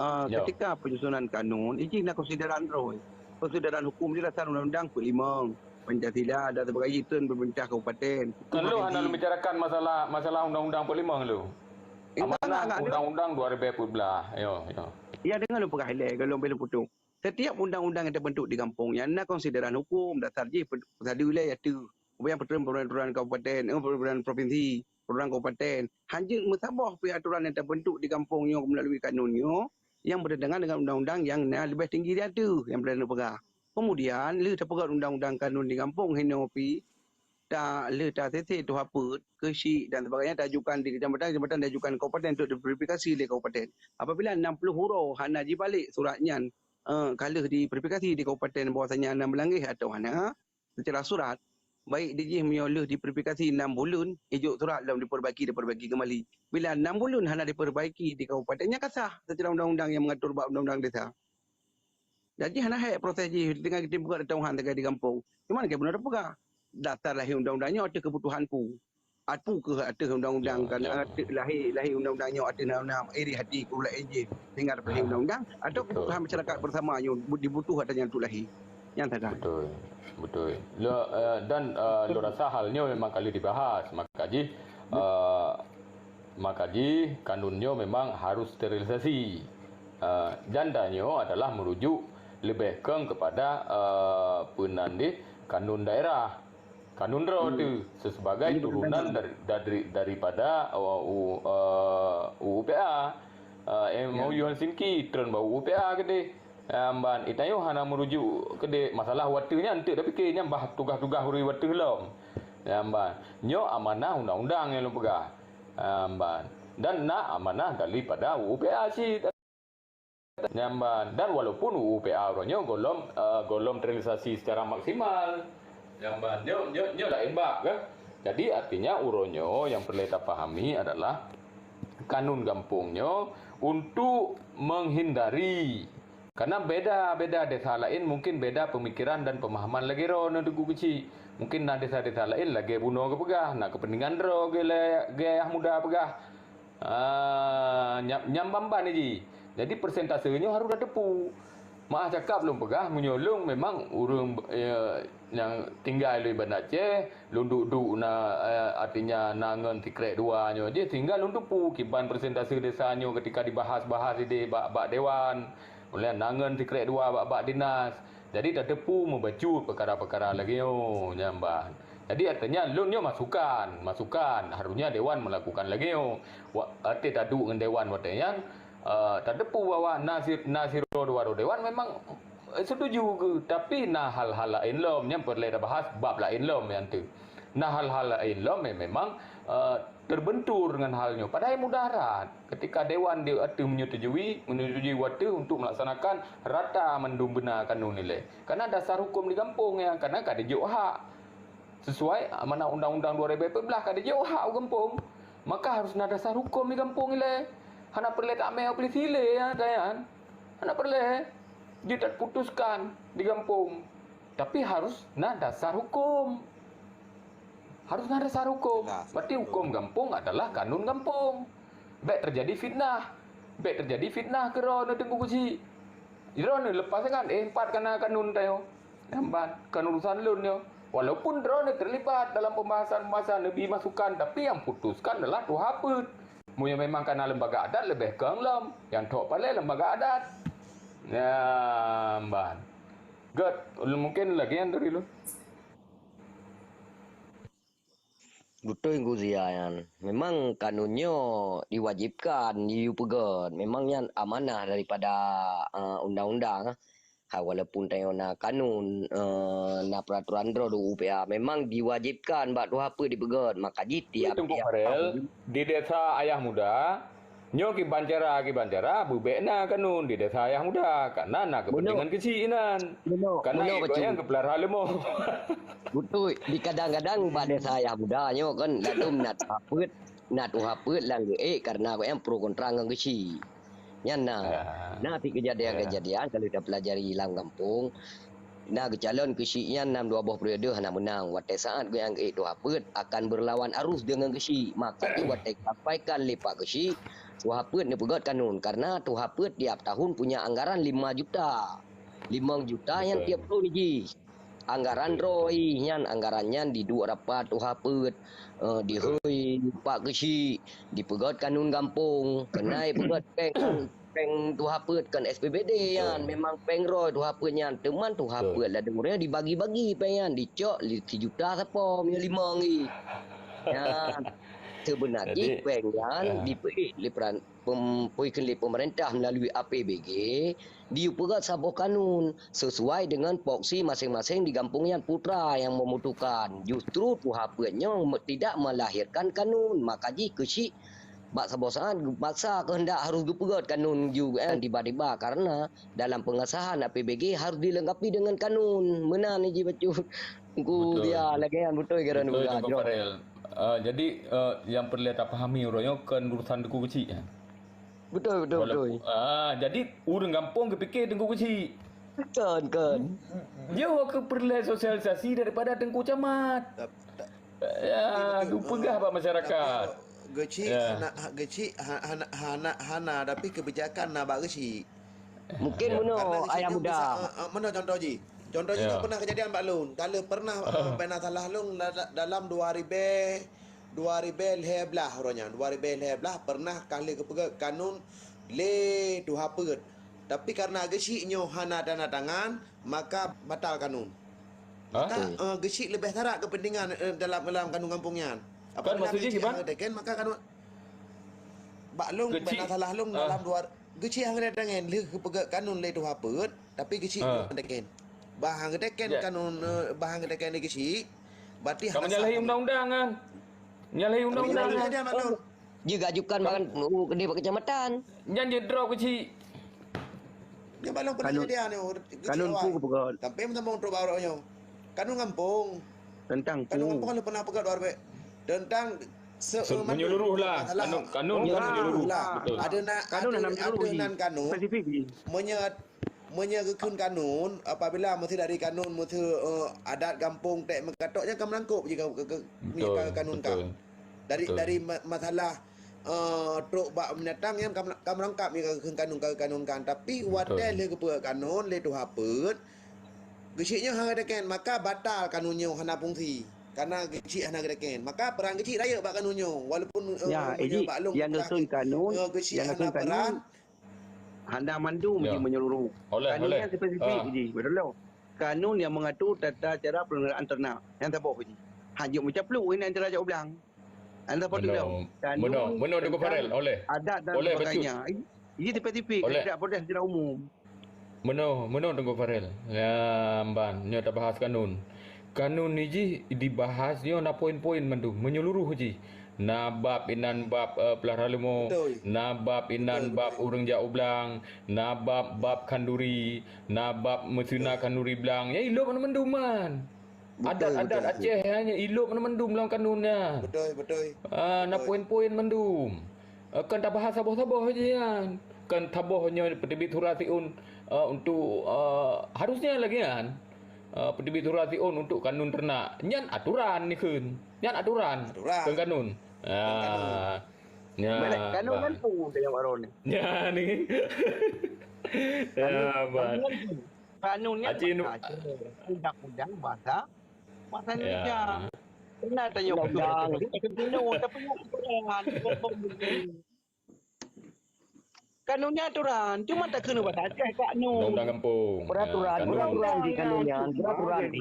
ah, ketika penyusunan kanun, iji na konsideran roh. Konsideran hukum di dasar undang-undang peuet limong, Pancasila dan sebagainya, itu pemerintah kabupaten. Kan lôn hana lôn bicarakan masalah, masalah undang-undang peuet limong lôn. Amanah undang-undang dua ribu empat belas. Yo, yo. Ya, deungon lôn peugah ilée, lôn beh lôn putong. Setiap undang-undang yang terbentuk di gampông nyan na konsideran hukum, dasar jih pe-, peusadeue ilée ateueh. Kemudian peraturan-peraturan kabupaten, eh, peraturan provinsi, peraturan kabupaten. Hanjeuet meusaboh pih aturan yang terbentuk di gampông nyoe melalui kanun nyoe yang bertentangan dengan undang-undang yang na leubeh tinggi di ateueh yang peureulée neupeugah. Kemudian, lheueh tapeugah undang-undang kanun di gampông hinoe pih, ta-, lheueh tasisé tuha peuet, keuchik dan sebagainya tajukan di kecamatan, kecamatan tajukan kabupaten untuk diverifikasi lé kabupaten. Apabila enam puluh uroe hana jibalek surat nyan, eh, ka lheueh diverifikasi di kabupaten bahwasanya na meulangeh atau hana, secara surat, baik dijih meunyoe lheueh diverifikasi enam buleuen, ijok surat lom diperbaiki, diperbaiki kembali. Bila enam buleuen hana diperbaiki di kabupaten, nyan ka sah secara undang-undang yang mengatur bak undang-undang desa. Jadi hana hék proses jih dengan geutem peugah ateueh Tuhan sagai di gampông. Cuma lagée bunoe tapeugah, dasar lahé undang-undang nyoe ateueh keubutuhan peue? Peue keuh ateueh undang-undang kan, ateueh lahé, lahé undang-undang nyoe ateueh nama iri hati peue lahé jih sehingga lahé undang-undang atau keubutuhan masyarakat bersama nyoe bu-, dibutuh ateueh nyan untuk lahé? Nyan sagai. Betul. Betul. Le, eh, dan, eh, lôn rasa hal nyoe memang ka lheueh dibahas. Maka jih, eh, Maka jih kanun nyoe memang harus sterilisasi. Eh, janda nyoe adalah merujuk leubeh kong kepada, eh, peunan deh kanun daerah. Kanun droe tu sebagai turunan dari, dari, daripada, eh, U, eh, U U P A, eh, M O U Helsinki, tron bak U U P A keudeh. Nyang ban, itanyoe hana meurujuk keudeh masalah watée nyan, eunteuk tapike nyan bah tugaih-tugaih ureuëng watée lom. Nyang ban, nyoe amanah undang-undang nyang lôn peugah. Nyang ban, dan na amanah daripada U U P A cit. Nyang ban, dan walaupun U U P A uroe nyoe golom, eh, golom terrealisasi secara maksimal. Nyang ban, nyoe, nyoe, nyoe laén bab, kan? Jadi, artinya uroe nyoe nyang peureulée tapahami adalah kanun gampông nyoe untuk menghindari Karena beda-beda desa laén mungkin beda peumikiran dan peumahaman lagée droe neuh Teungku Keuchik. Mungkin na desa-desa laén lagée bunoe geupeugah, na keupeuntengan droe geu-, lé-, geu-, ayah muda peugah. Ah, nyam, nyam ban-ban jih. Jadi persentase nyoe harôh tateupeue. Meu'ah cakap lôn peugah, meunyoe lôn memang ureuëng, eh, nyang tinggai lôn i Banda Aceh, lôn duek-duek na, eh, artinya na ngon sikrék dua nyoe jih, sehingga lôn teupeue kiban persentase desa nyoe ketika dibahas-bahas idéh bak, bak dewan. Ulée na ngon sikrék dua bak-bak dinas. Jadi tateupeue meubacut peukara-peukara lagée nyoe nyang ban. Jadi artinya lôn nyoe masukan, masukan harusnya dewan melakukan lagée nyoe. Wa-, watée taduek ngon dewan watée nyan, eh, tateupeue bahwa na si-, na sidroe dua droe dewan memang, eh, setuju geuh, tapi na hal-hal laén lom nyang peureulée tabahas bab laén lom nyan teuh. Na hal-hal laén lom nyang memang, eh, terbentur ngon hal nyoe. Padahai mudarat ketika dewan di ateueh menyetujui, menyetujui watée untuk melaksanakan rata mandum beuna kanun ilée. Karena dasar hukum di gampông nyan, karena ka dijok hak. Sesuai amanah undang-undang dua ribu empat belas ka dijok hak u gampông. Maka harus na dasar hukum di gampông ilée. Hana peureulée tamé u polisi ilée, ya, Dayan. Hana peureulée. Jeuet taputuskan di gampông. Tapi harus na dasar hukum. Harus na dasar hukum. Jelas, betul. Berarti hukum gampông adalah kanun gampông. Bék terjadi fitnah. Bék terjadi fitnah keu droeneuh Teungku Keuchik. Droeneuh leupah sangat, eh, empat kana kanun tanyoe. Nyang ban, kon urusan lôn nyoe. Walaupun droeneuh terlibat dalam pembahasan-pembahasan, neubi masukan, tapi nyang putuskan adalah tuha peuet. Meunyoe memang kana lembaga adat, leubeh kong lom. Nyang thok palée lembaga adat. Nyang ban. Gét, mungkin lagée nyan dari lôn. Beutôi Teungku Zia nyan. Memang kanun nyoe diwajibkan, jiyue peugét. Memang nyan amanah daripada, eh, undang-undang. Ha, walaupun tanyoe na kanun, eh, na peraturan droe di U P A, memang diwajibkan bak tuha peuet dipeugét. Maka jih tiap-tiap tahun. Di desa Ayah Muda, Nyoe kiban cara, kiban cara, beubek na kanun di desa Ayah Muda, karena na kepentingan keuchik inan. Karena gobnyan geupeulara leumo. Beutôi, di kadang-kadang bak desa Ayah Muda nyoe kan, ladom na tuha peuet, na tuha peuet lam geuék karena gobnyan pro kontra ngon keuchik. Nyan na. Na pih keujadian-keujadian kalau tapeulajari lam gampông, Na geucalon keuchik nyan nam dua boh periode hana meunang. Watée saát gobnyan geuék tuha peuet akan beurlawan arus deungon keuchik. Maka jih watée sampaikan lé pak keuchik, tuha peuet neupeugét kanun, karena tuha peuet tiap tahun punya anggaran lima juta. Limong juta nyang tiep thon jih. Anggaran roi nyan, anggaran nyan diduek rapat tuha peuet, eh, dihôi pak keuchik, dipeugöt kanun gampông, keunae peugöt péng, péng tuha peuet kon S P B D nyan, memang péng roi tuha peuet nyan. Teuma tuha peuet ladôm ureuëng dibagi-bagi péng nyan, dicok li-, sijuta sapo meunyoe limong jih. Nyan, seubeuna jih péng nyan dipeuék lé peran-, pem-, peuikheun lé peumeurintah meulalui A P B G, dipeugöt saboh kanun sesuai dengan poksi maséng-maséng di gampông nyan putra nyang membutuhkan. Justru tuha peuet nyoe me-, tidak melahirkan kanun, maka jih keuchik bak saboh saát geupaksa keuheundak harôh geupeugöt kanun ju, eh, tiba-tiba karena dalam pengesahan A P B G harôh dilengkapi dengan kanun. Meunan jih bacut. Teungku Zia, lagèe nyan beutôi keuran Teungku Farel. Ah, jadi, eh, nyang peureulèe tapahami uroe nyoe kon urusan Teungku Keuchik, eh? Beutôi, beutôi, beutôi. Ah, jadi ureuëng gampông geupike Teungku Keuchik. Kon, kon. Nyoe keuh peureulèe sosialisasi daripada Teungku Camat. Ya, tapi geupeugah bak masyarakat. Tapi Keuchik hana, ha, Keuchik ha-, hana, hana, hana, tapi kebijakan na bak Keuchik. Mungkin meunoe, Ayah Muda. Meunoe contoh jih. Contoh jih pernah kejadian bak lôn. Kalau pernah, eh, pernah salah lôn da-, da-, dalam dua ribèe dua ribèe lhèe blah uroe nyan, dua ribèe lhèe blah pernah ka lheueh geupeugöt kanun lé tuha peuet. Tapi karena Keuchik nyoe hana tanda tangan, maka batal kanun. Maka, eh, Keuchik leubeh sarak kepentingan, eh, dalam, dalam kanun gampông nyan. Apabila Keuchik hana teken, maka kanun bak lôn, bak na salah lôn dalam dua, Keuchik hana teken lheueh geupeugöt kanun lé tuha peuet, tapi Keuchik hana teken. Bah hana teken kanun, eh, bah hana teken lé Keuchik, berarti hana sah. Kamu nyalahi undang-undang kan? Nyalahi undang-undang kan? Jeuet geuajukan bak, uh, keudeh bak keucamatan. Nyan jeuet droe Keuchik. Nyan bak lôn pernah jadi anu, Keuchik awai. Kanun pu kepeugöt. Sampai meusambông trok bak uroe nyoe. Kanun gampông. Tentang pu. Kanun gampông lôn pernah peugöt dua ribèe. Tentang se-, menyuluruh lah. Masalah. Kanun, kanun kan menyuluruh lah. Betul. Ada na-, ada, ada nan kanun. Spesifik jih. Meunyoe Meunyoe geukheun kanun, apabila meusti dari kanun, meusti, eh, adat gampông, tek meukatok, nyan ka meurangkôp jih ka, ka, ka, ka kanun ka. Betul, betul. Dari, dari ma-, masalah, eh, trok bak binatang, nyan ka, ka meurangkap jih ka geukheun kanun, ka geukheun kanun kan. Tapi watèe lheueh geupeugöt kanun lé tuha peuet, Keuchik nyoe hana teken, maka batal kanun nyoe hana fungsi. Karena Keuchik hana geuteken. Maka peran Keuchik rayeuk bak kanun nyoe. Walaupun, eh, meunyoe bak lôn, nyang geukheun kanun, eh, Keuchik hana peran, hana mandum jih menyuluruh. Oleh, kanun oleh. Nyan spesifik jih, beutôi. Kanun nyang mengatur tata cara penyelenggaraan ternak. Nyan saboh jih. Hana jeuet meucaplok ngon antara jak u blang. Nyan saboh tu. Meunoe, meunoe, Teungku Farel, oleh. Adat dan sebagainya. Jih spesifik, tidak boleh secara umum. Meunoe, meunoe Teungku Farel. Ya, ban, nyoe tabahas kanun. Kanun nyoe jih dibahas nyoe na poin-poin mandum, meunyeluruh jih. Na bab inan bab, eh, peulahra leumo, na bab inan bab ureueng jak u blang, na bab, bab khanduri, na bab meuseuna khanduri blang. Nyan ilop mandum-mandum nyan. Adat-adat Aceh nyan ilop mandum-mandum lam kanun nyan. Beutôi, beutôi. Ah, na poin-poin mandum. Eh, kon tabahas saboh-saboh jih nyan. Kon saboh nyoe peuteubiet surat siôn, eh, untuk, eh, harusnya lagèe nyan. Eh, peuteubiet surat siôn untuk kanun ternak. Nyan aturan neukheun. Nyan aturan. Aturan. Kon kanun. Ah. Nyan, kanun kan pu teunyok baroe nyoe. Nyan ni. Ya, ban. Kanun nyan bahasa Aceh, undang-undang bahasa, bahasa Indonesia. Pernah tanya undang-undang. Tapi kanun nyan aturan, cuma tak kena bahasa Aceh kanun. Undang-undang kampung. Peraturan, ya, kanun. Peraturan di kanun nyan, peraturan di.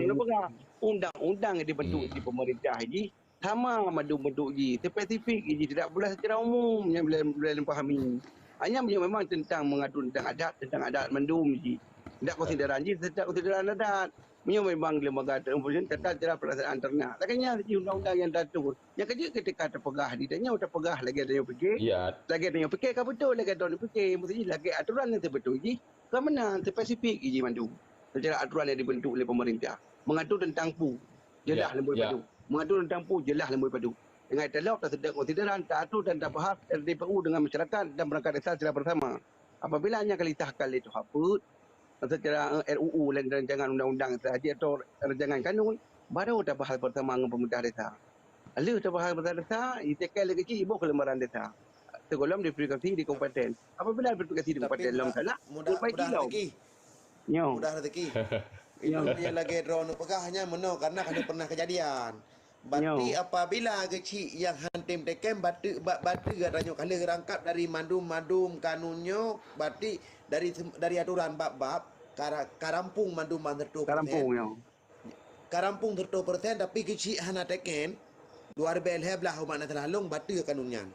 Undang-undang yang dibentuk di pemerintah ini sama mandum bentuk jih, spesifik jih, tidak boleh secara umum yang boleh, boleh dipahami. Hanya memang tentang mengatur tentang adat, tentang adat mandum jih. Tidak konsideran jih, tidak konsideran adat. Meunyoe memang lembaga tersebut tata cara pelaksanaan ternak. Lagèe nyan jih undang-undang yang diatur. Nyang keujeuet ketika terpeugah di tanyoe, terpeugah lagèe tanyoe pikir. Ya. Lagèe tanyoe pikir ka beutôi, lagèe tanyoe pikir. Mesti lagèe aturan yang sebetul jih. Ka meunan spesifik jih mandum. Secara aturan yang dibentuk oleh pemerintah. Mengatur tentang pu. Jeulaih leumboi padum. Mengatur tentang pu jeulaih leumboi padum. Dengan dialog, taseudeuek konsideran, taatur dan tabahas R T P U dengan masyarakat dan perangkat desa secara bersama. Apabila nyan ka disahkan lé tuha peuet, secara, eh, R U U dan rancangan undang-undang sahaja atau rancangan kanun, baru tabahas bersama ngon pemerintah desa. Lheueh tabahas bersama desa, iteken lé keuchik iboh keu lembaran desa. Sigohlom diverifikasi di kabupaten. Apabila diverifikasi di kabupaten lom salah, mudah, mudah rezeki. Nyoe. Mudah rezeki. Itu nyang lagèe droeneuh peugah nyan meunoe karena ka lheueh pernah kejadian. Berarti apabila keuchik nyang han tem teken, berarti, ba-, berarti geutanyoe ka lheueh rangkap dari mandum-mandum kanun nyoe, berarti dari sem-, dari aturan bab-bab, ka ra-, ka rampung mandum ban seratus persen. Ka rampung, ya. Ka rampung seratus persen, tapi keuchik hana teken, dua ribèe lhèe blah umat Nahdlatul Ulama bateue kanun nyan.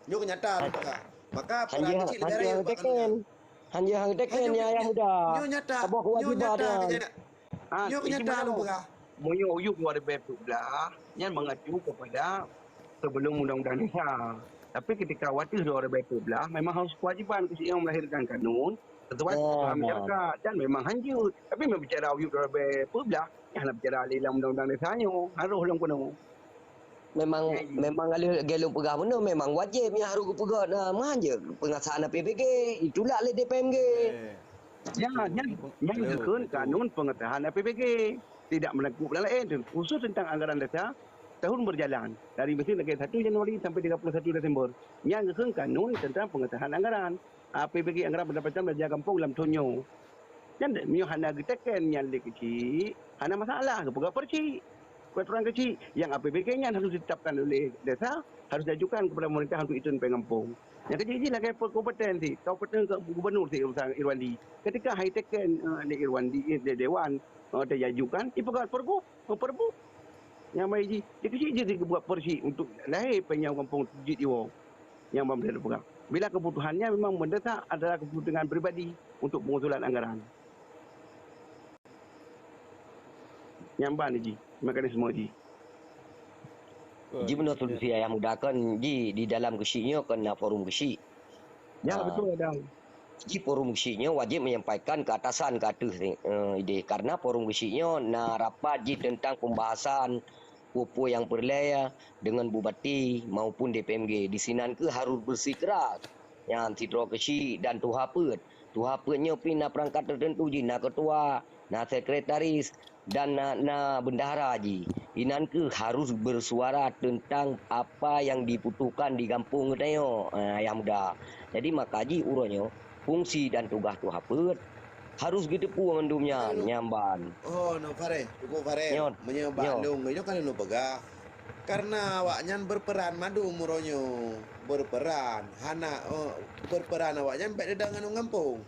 Nyoe nyata, maka, maka peurang keuchik leubèh rayeuk bak kanun nyan. Hanjeuet han teken, ya, Ayah Muda. Nyoe nyata. Saboh kewajiban nyata, nyoe nyata lôn peugah. Meunyoe U U dua ribèe dua belas, nyan mengacu kepada sebelum undang-undang desa. Tapi ketika watèe dua ribèe dua belas, memang harus kewajiban keuchik nyoe melahirkan kanun sesuai kebutuhan masyarakat. Dan memang hanjeuet. Tapi memang bicara U U dua ribèe dua belas, nyan hana bicara lé lam undang-undang desa nyoe. Harus lom keunoe. Memang, memang lagèe lôn peugah meunoe, memang wajéb nyan harôh geupeugöt na meuhan jeuet pengesahan A P B G, ditulak lé D P M G. Ya, nyan, nyan geukheun kanun pengesahan A P B G. Tidak melengkup dan laén, khusus tentang anggaran desa tahun berjalan dari mesin lagèe satu Januari sampai tiga puluh satu Desember. Nyan geukheun kanun tentang pengesahan anggaran. A P B G anggaran pendapatan belanja kampung lam thôn nyoe. Nyan dek, meunyoe hana geuteken nyan lé keuchik, hana masalah, geupeugah peuchik. Peraturan keuchik, nyang A P B G nyan harus ditetapkan oleh desa, harus diajukan kepada pemerintah untuk itu pengempung. Nyang keuchik jih lagèe pe-, kabupaten sit, kabupaten ke gubernur sit urusan Irwandi. Ketika hai teken, eh, lé Irwandi, eh, lé dewan, eh, diajukan, dipeugah pergub, eh, pergub. Nyang baik jih, di keuchik jih dibuat peuchik untuk lahé penyau kampung jih jiwoe. Nyang ban peugah. Bila kebutuhannya memang mendesak adalah kepentingan pribadi untuk pengusulan anggaran. Nyang ban jih, mekanisme jih. Ji meunoe solusi Ayah Muda kan ji di dalam keuchik nyoe kan na forum keuchik. Ya, betul ada. Ji forum keuchik nyoe wajéb menyampaikan ke atasan ke ateueh, eh, idéh. Karena forum keuchik nyoe na rapat ji tentang pembahasan peue-peue nyang peureulèe dengan bupati maupun D P M G. Di sinan keuh harôh bersikeras. Nyan sidroe keuchik dan tuha peuet. Tuha peuet nyoe pih na perangkat tertentu jih, na ketua, na sekretaris, dan na, na bendahara jih. Inan keuh harôh bersuara tentang apa yang dibutuhkan di gampông geutanyoe, eh, Ayah Muda. Jadi maka jih uroe nyoe fungsi dan tugaih tuha peuet harôh geuteupeue mandum nyan, nyan ban. Oh, no, Fareh, Teungku Fareh. Nyoe, meunyoe bak lôn, nyoe kan lôn peugah. Karena awaknyan berperan mandum uroe nyoe, berperan. Hana, eh, berperan awaknyan bèk deuh ngon ureueng gampông.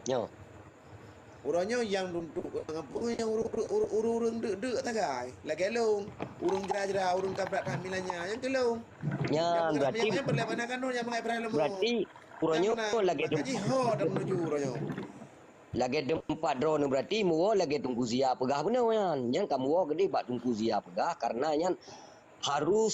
Nyoe. Uroe nyoe nyang duduk ngon ureueng gampông nyang ureueng, ureueng, ureueng, ureueng deuk-deuk sagai. Lagèe lôn, ureueng jra-jra, ureueng ka brat that milanya, nyang keu lôn. Nyan berarti, berarti uroe nyoe lagèe lagèe teumpat droeneuh berarti meuwoe lagèe Teungku Zia peugah bunoe nyan. Nyan ka meuwoe keudéh bak Teungku Zia peugah, karena nyan harôh,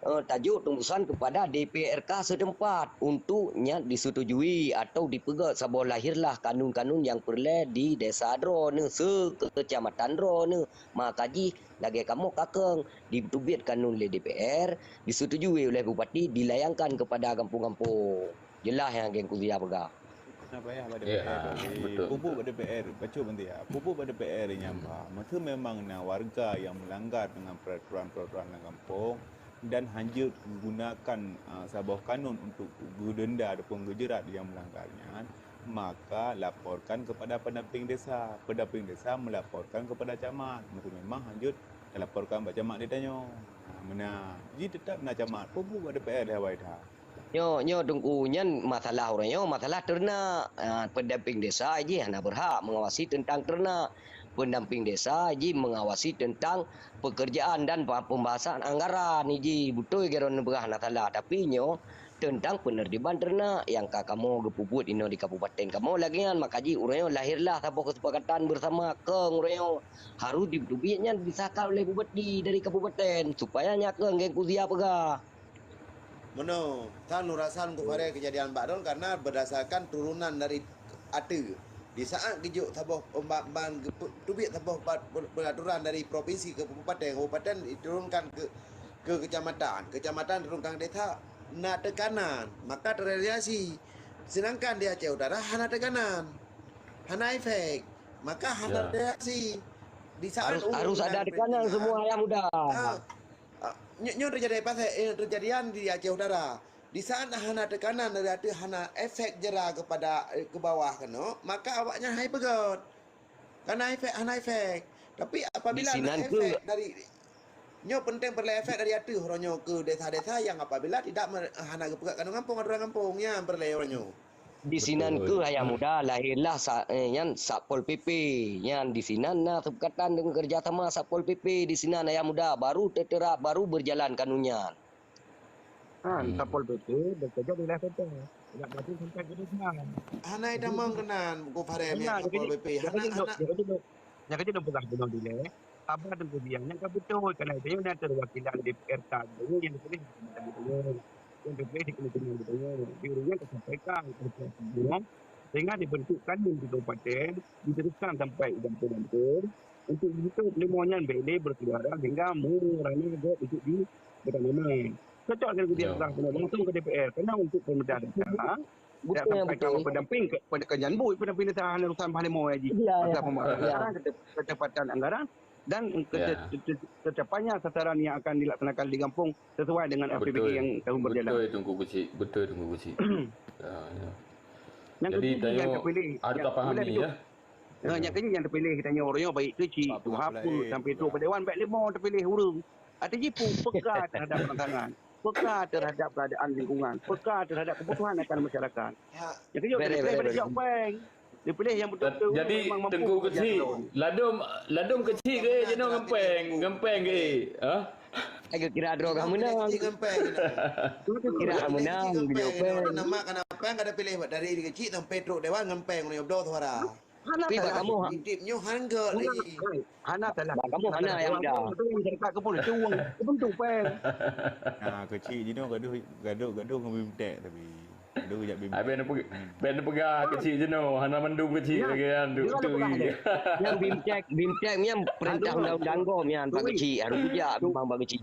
eh, tajok tembusan kepada D P R K setempat untuk nyan disetujui atau dipeugöt saboh lahirlah kanun-kanun nyang peureulèe di desa droeneuh, sekeucamatan droeneuh. Maka jih lagèe kamoe kakeueng diteubiet kanun lé D P R, disetujui oleh bupati, dilayangkan kepada gampông-gampông. Jeulaih nyang Teungku Zia peugah. Hana payah bak D P R. Ya, betul. Pupuk bak D P R, bacut bantu ya. Pupuk bak D P R nyang ba. Meuseu memang na warga nyang melanggar dengan peraturan-peraturan lam gampông dan hanjeuet gunakan, ah, saboh kanun untuk geudenda ataupun geujeurat nyang melanggar nyan, maka laporkan kepada pendamping desa. Pendamping desa melaporkan kepada camat. Meuseu memang hanjeuet dilaporkan bak camat di tanyoe. Ha, meunan. Ji tetap na camat. Pupuk bak D P R lé awai that. Nyoe, nyoe Teungku, nyan masalah uroe nyoe, masalah teurenak. Ah, pendamping desa jih hana berhak mengawasi tentang teurenak. Pendamping desa jih mengawasi tentang pekerjaan dan pa-, pembahasan anggaran jih. Beutôi Geron neupeugah hana salah, tapi nyoe tentang penertiban teurenak nyang ka kamoe geupeubuet inoe di kabupaten kamoe lagèe nyan. Maka jih uroe nyoe lahirlah saboh kesepakatan bersama keu uroe nyoe harôh diteubiet nyan disahkan oleh bupati dari kabupaten supaya nyan keuh Teungku Zia peugah. Meunoe, tan lôn rasa lôn keufareh kejadian bak droen karena berdasarkan turunan dari ateueh. Di saat geujok saboh pemba-, ban geupeu-, teubiet saboh pa-, pe-, peraturan dari provinsi ke kabupaten, kabupaten diturunkan ke, ke kecamatan, kecamatan diturunkan ke desa, na tekanan, maka terrealisasi. Sedangkan di Aceh Utara hana tekanan, hana efek, maka hana reaksi. Di saat harus, harus ada tekanan semua, Ayah Muda. Ah, Ah, nyo-, nyoe teujadi pasai, eh, teujadian di Aceh Utara. Di saat hana tekanan dari ateueh, hana efek jera kepada, eh, ke bawah keunoe, maka awaknyan hai peugöt. Kan hana efek, hana efek. Tapi apabila na efek dari, nyoe penting peureulée efek dari ateueh uroe nyoe keu desa-desa nyang apabila tidak me-, hana geupeugah keunoe gampông aturan gampông, nyan peureulée uroe nyoe. Di sinan keuh Ayah Muda lahirlah sa-, eh, nyan Satpol P P. Nyan di sinan na seupakatan deungon kerjasama Satpol P P di sinan Ayah Muda baru teuterap, baru berjalan kanu nyan. Kan, hmm. Satpol P P bekerja di wilayah kota. Tidak berarti sampai ke desa. Hana itamong keunan, Buku Farem, ya, Satpol P P. Hana, hana. Nyang keuh nyoe peugah bunoe dilée, haba Teungku Biang nyan ka beutôi, kana itu nyan perwakilan D P R ka, nyang dipilih, nyang dipilih di kementerian itu. Di ureueng nyan ka sampaikan, sehingga dibentuk kanun di kabupaten, diteruskan sampai di gampông-gampông, untuk ditutup leumo nyan bék lé berkeliaran sehingga murah nyan gét untuk di Bukan memang. Cocok dengan keputusan langsung ke D P R. Karena untuk pemerintah daerah, tidak sampai kalau pendamping ke, ke, ke Jan Bui, pendamping desa hana urusan bah lima haji. Ya, ya. Sekarang kete-, ketepatan anggaran dan kete-, kete-, ketepatnya sasaran yang akan dilaksanakan di kampung sesuai dengan R P B K yang tahun berjalan. Betul, Teungku Keuchik. Betul, Teungku Keuchik. Ya, ya. Jadi, yang terpilih, harus yang terpahami, ya. Nyang keuh nyang teupiléh tanyoe uroe nyoe baik keuchik, tuha peuet, sampai trok bak dewan, bak lima teupiléh ureueng. Até jipu peka terhadap tantangan, peka terhadap keadaan lingkungan, peka terhadap kebutuhan akan masyarakat. Nyang keuh nyoe teupiléh pada siap péng. Teupiléh nyang beutôi-beutôi memang mampu. Jadi, Teungku Keuchik, ladôm, ladôm keuchik geuh jinoe ngon péng, ngon péng geuh. Ha? Ai kira droe ka meunang. Kira meunang, kira péng. Nama kana péng kada piléh dari keuchik sampai trok dewan ngon péng uroe nyoe bloe suara. Hana salah. Tapi bak kamoe, ha? Hidup nyoe hana lagi. Hana salah. Bak kamoe hana nyang muda. Masyarakat ke pun cuwang, ke bentuk péng. Nah, keuchik jinoe gaduh, gaduh, gaduh ngon BIMTEK tapi. Gaduh jak BIMTEK. Abang nak peugah, abang nak peugah keuchik jinoe, hana mandum keuchik lagi kan, duk tui. Nyang BIMTEK, BIMTEK nyan perintah undang-undang gob nyan, bak keuchik, harus kujak memang bak keuchik.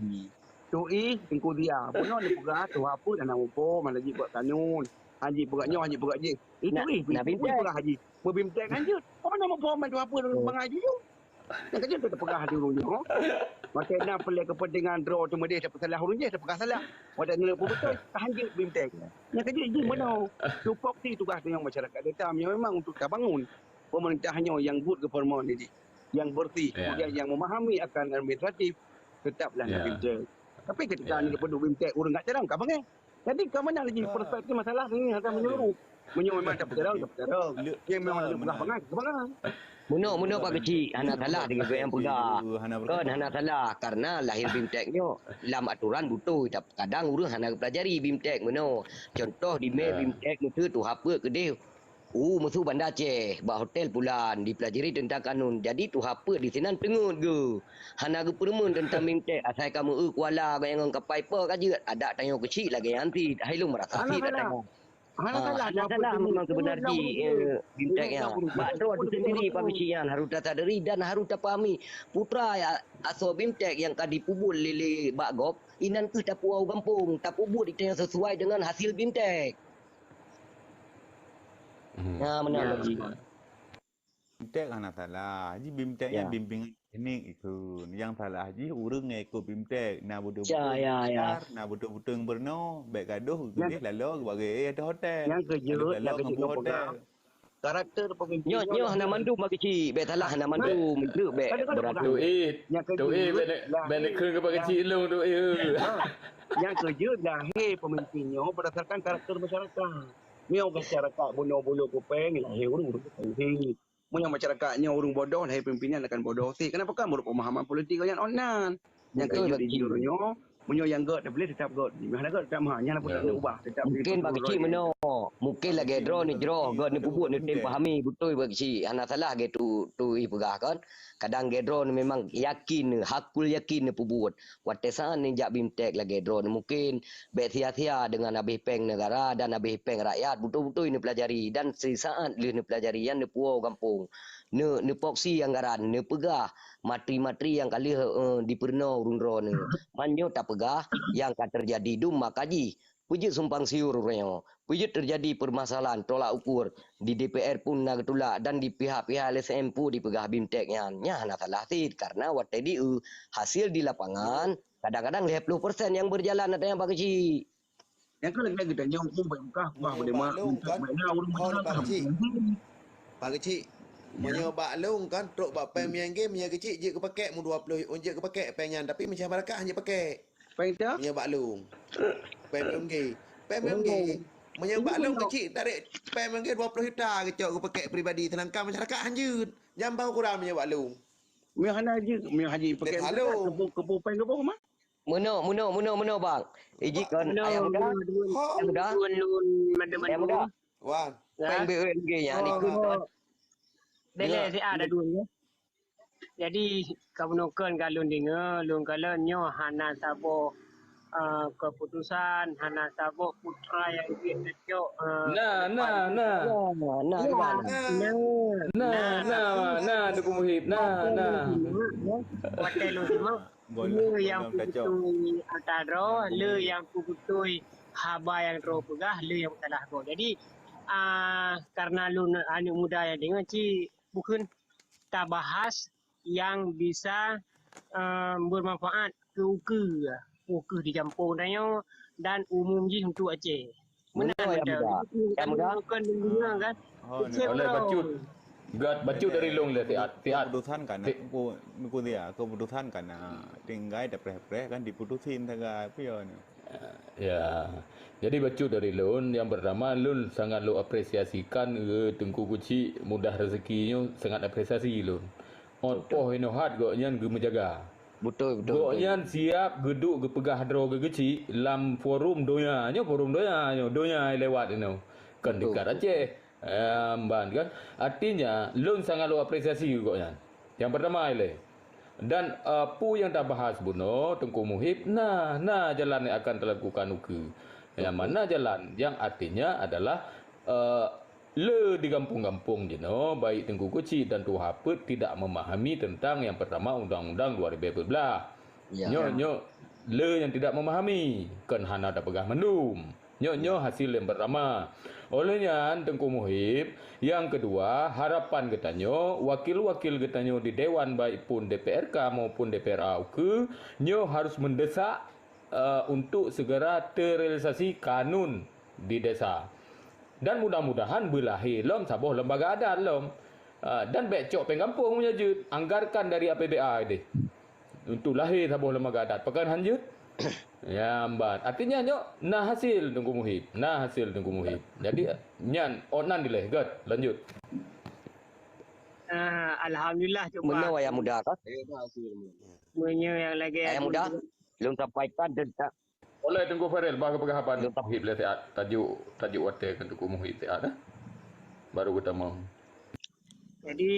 Tui, Teungku Zia, bunoe neupeugah tuha peuet hana muphom, hana jeuet bak kanun, hana jeuet peugah nyoe, hana jeuet peugah jih. Itu ih, na BIMTEK. Peugah haji. Meu BIMTEK kan jeuet. Apa nama peue bantu apa dengan haji tu? Nyang ka jeuet teupeugah haji ureueng nyoe. Maksud na peureulée kepentingan droe teumeudeh tapeusalah ureueng jih, tapeugah salah. Watée nyoe peubeutôi, tahan jeuet BIMTEK. Nyang ka jeuet jih meunoe. Tupok si tugaih tanyoe masyarakat desa nyoe memang untuk tabangun. Pemerintah nyoe nyang good government ini. Nyang bersih, kemudian nyang memahami akan administratif, tetaplah na BIMTEK. Tapi ketika ni peuduek BIMTEK ureueng gat jarang ka bangai. Jadi, ka meunan lagi perspektif masalah ni hana menyeluruh. Meunyoe memang tak percaya, tak percaya. Nyang memang ada peugah bangai, peugah bangai. Meunoe, meunoe bak keuchik, hana salah dengan nyang peugah. Kon hana salah, karena lahir BIMTEK nyoe lam aturan beutôi, tapi kadang ureueng hana geupelajari BIMTEK meunoe. Contoh di mé BIMTEK meuteue tuha peuet keudeh u Meuseu Banda Aceh, bak hotel Pulan, dipelajari teuntang kanun. Jadi tuha peuet di sinan teungeut geuh. Hana geupeureumeun teuntang BIMTEK, asai ka meu-eu kuala gobnyan ngon kapai po ka jeuet, adak tanyoe keuchik lagée nyan cit, hai lôn meurasa cit adak nyan. Hana salah memang seubeuna jih, eh, BIMTEK nyan. Bak droe sendiri pami keuchik nyan harôh tasadari dan harôh tapahami. Putra asoe BIMTEK nyang ka dipeubuet lé, lé bak gob, inan kheueh tapeuwoe u gampông, tapeubuet ite nyang sesuai dengan hasil BIMTEK. Hmm. Nah, meunan lagi. BIMTEK hana salah. Ji BIMTEK nyan bimbingan teknik ikheun. Nyang salah jih ureueng nyang ikot BIMTEK. Na beutôi-beutôi nyang pintar, na beutôi-beutôi nyang beureunoe. Bék gadoh geudeh laloe geubagi ateueh hotel. Nyang keujeuet, laloe ngon buet hotel. Karakter pemimpin nyoe, nyoe hana mandum bak keuchik. Bék salah hana mandum. Treuk bék beuratu. Tui, tui, bék, bék neukheun keu bak keuchik lôn, tui. Nyang keujeuet lahé pemimpin nyoe berdasarkan karakter masyarakat. Meunyoe masyarakat bunoe-bunoe kupeng, lahé ureueng-ureueng kupeng. Meunyoe masyarakat nyoe ureueng bodoh, lahé peumimpin nyan akan bodoh sit. Kenapa kan menurut pemahaman politik nyan online. Nyang keujeuet di jinoe nyoe, meunyoe nyang gét teupiléh tetap gét. Nyang hana gét tetap meuhan. Nyan pun tak ubah, tetap. Mungkin bak keuchik meunoe, mungkin lagée droe neujroh, gét neupeubuet, neutem pahami beutôi bak keuchik. Hana salah lagée tu, tu ih peugah kan. Kadang lagée droe memang yakin, hakul yakin neupeubuet. Watée saát neujak BIMTEK lagée droe mungkin bék sia-sia deungon habéh péng negara dan habéh péng rakyat, beutôi-beutôi neupelajari dan sisaát lheueh neupelajari nyan neupuwoe gampông. Neu-, neupoksi anggaran, neupeugah materi-materi nyang ka lheueh, eh, dipeurunoe ureueng droeneuh. Man nyoe tapeugah nyang ka teujadi dum maka jih. Peue jeuet simpang siur uroe nyoe? Peue jeuet teujadi peumasalahan tolak ukur? Di D P R pun na geutulak dan di pihak-pihak L S M pun dipeugah BIMTEK nyan. Nyan hana salah cit, karena watée di, eh, hasil di lapangan, kadang-kadang lhée ploh persen nyang berjalan ada nyang bak keuchik. Nyang ka lagée geutanyoe, umu baik bukah, kuah beudemak, minta baik na ureueng beudemak. Pak Keuchik, Meunyoe bak lôn kan, trok bak péng M G, meunyoe keuchik jeuet keu pakèk mu dua ploh, jeuet keu pakèk péng nyan, tapi meunyoe masyarakat han jeuet pakèk. Péng teuh? Meunyoe bak lôn. Péng M G. Péng M G. Meunyoe bak lôn keuchik tarék péng M G dua ploh juta geucok keu pakèk pribadi, seudangkan masyarakat han jeuet. Nyan bah ukuran meunyoe bak lôn. Meunyoe hana jeuet, meunyoe han jeuet pakèk, keupeue, keupeue péng keupeue mah? Meunoe, meunoe, meunoe, meunoe, bang. Ijih kon ayah muda. Ayah muda. Lôn, lôn, mandum, ayah muda. Wan. Péng B U M G nyan ikut kon. Bèk lé siat ladôm nyoe. Jadi, kamoe kon ka lôn deungö, lôn kalon nyoe hana saboh, eh, keputusan, hana saboh putra nyang jeuet tacok, eh, na, na, na. Na, na, na, na, na, Teungku Muhib, na, na. Watèe lôn simak, le nyang peubeutôi ata droe, le nyang peubeutôi haba nyang droe peugah, le nyang salah gob. Jadi, ah, karena lôn aneuk muda nyang deungö, ci bukon tabahas nyang bisa, eh, bermanfaat keu ukeue, ukeue di gampông tanyoe dan umum jih untuk Aceh. Meunan, meunan, ya, muda. Ya, muda. Bukan dunia, kan? Oh, ni. Oleh bacut. Gat bacut dari long le siat, siat. Keputusan kan, aku, aku dia, keputusan kan, ah, tinggai dah preh-preh kan diputusin sagai, apa ya ni? Ya. Jadi bacut dari lôn, yang pertama lôn sangat lôn apresiasikan, eh, Teungku Kuchik mudah rezeki nyoe sangat apresiasi lôn. Ot poh inoe hat gobnyan geumeujaga. Betul, betul, betul. Gobnyan siap geuduek geupeugah droe geuchik lam forum donya. Nyoe forum donya nyoe, donya lewat inoe. Kan dekat Aceh. Em, ban kan. Artinya, lôn sangat lôn apresiasi gobnyan. Yang pertama ilée. Dan, eh, peue nyang tabahas bunoe Teungku Muhib, na, na jalan nyang akan talakukan ukeue. Yang mana jalan? Yang artinya adalah, eh, le di gampông-gampông jinoe, baik Teungku Kuchik dan Tuha Peuet tidak memahami tentang yang pertama Undang-Undang dua ribu empat belas. Ya. Nyoe, nyoe le nyang tidak memahami, kon hana tapeugah mandum. Nyoe, nyoe hasil yang pertama. Oleh nyan, Teungku Muhib, yang kedua, harapan geutanyoe, wakil-wakil geutanyoe di Dewan, baik pun D P R K maupun D P R A ukeue, nyoe harus mendesak, eh, untuk segera terrealisasi kanun di desa. Dan mudah-mudahan beulahé lom saboh lembaga adat lom. Eh, dan bèk cok péng gampông meunyoe jeuet, anggarkan dari A P B A deh. Untuk lahé saboh lembaga adat. Pakon han jeuet? Ya, mban. Artinya nyoe na hasil Teungku Muhib. Na hasil Teungku Muhib. Jadi, nyan, oh, nan dilèe. Got, lanjut. Ah, alhamdulillah, cuba. Meunoe ayah muda, kan? Meunyoe nyang lagèe ayah muda, lôn sampaikan teuntang Oleh Teungku Farel, bah geupeugah haba Muhib lé siat, tajuk, tajuk watèe keu Teungku Muhib siat, eh. Baru geutamong. Jadi,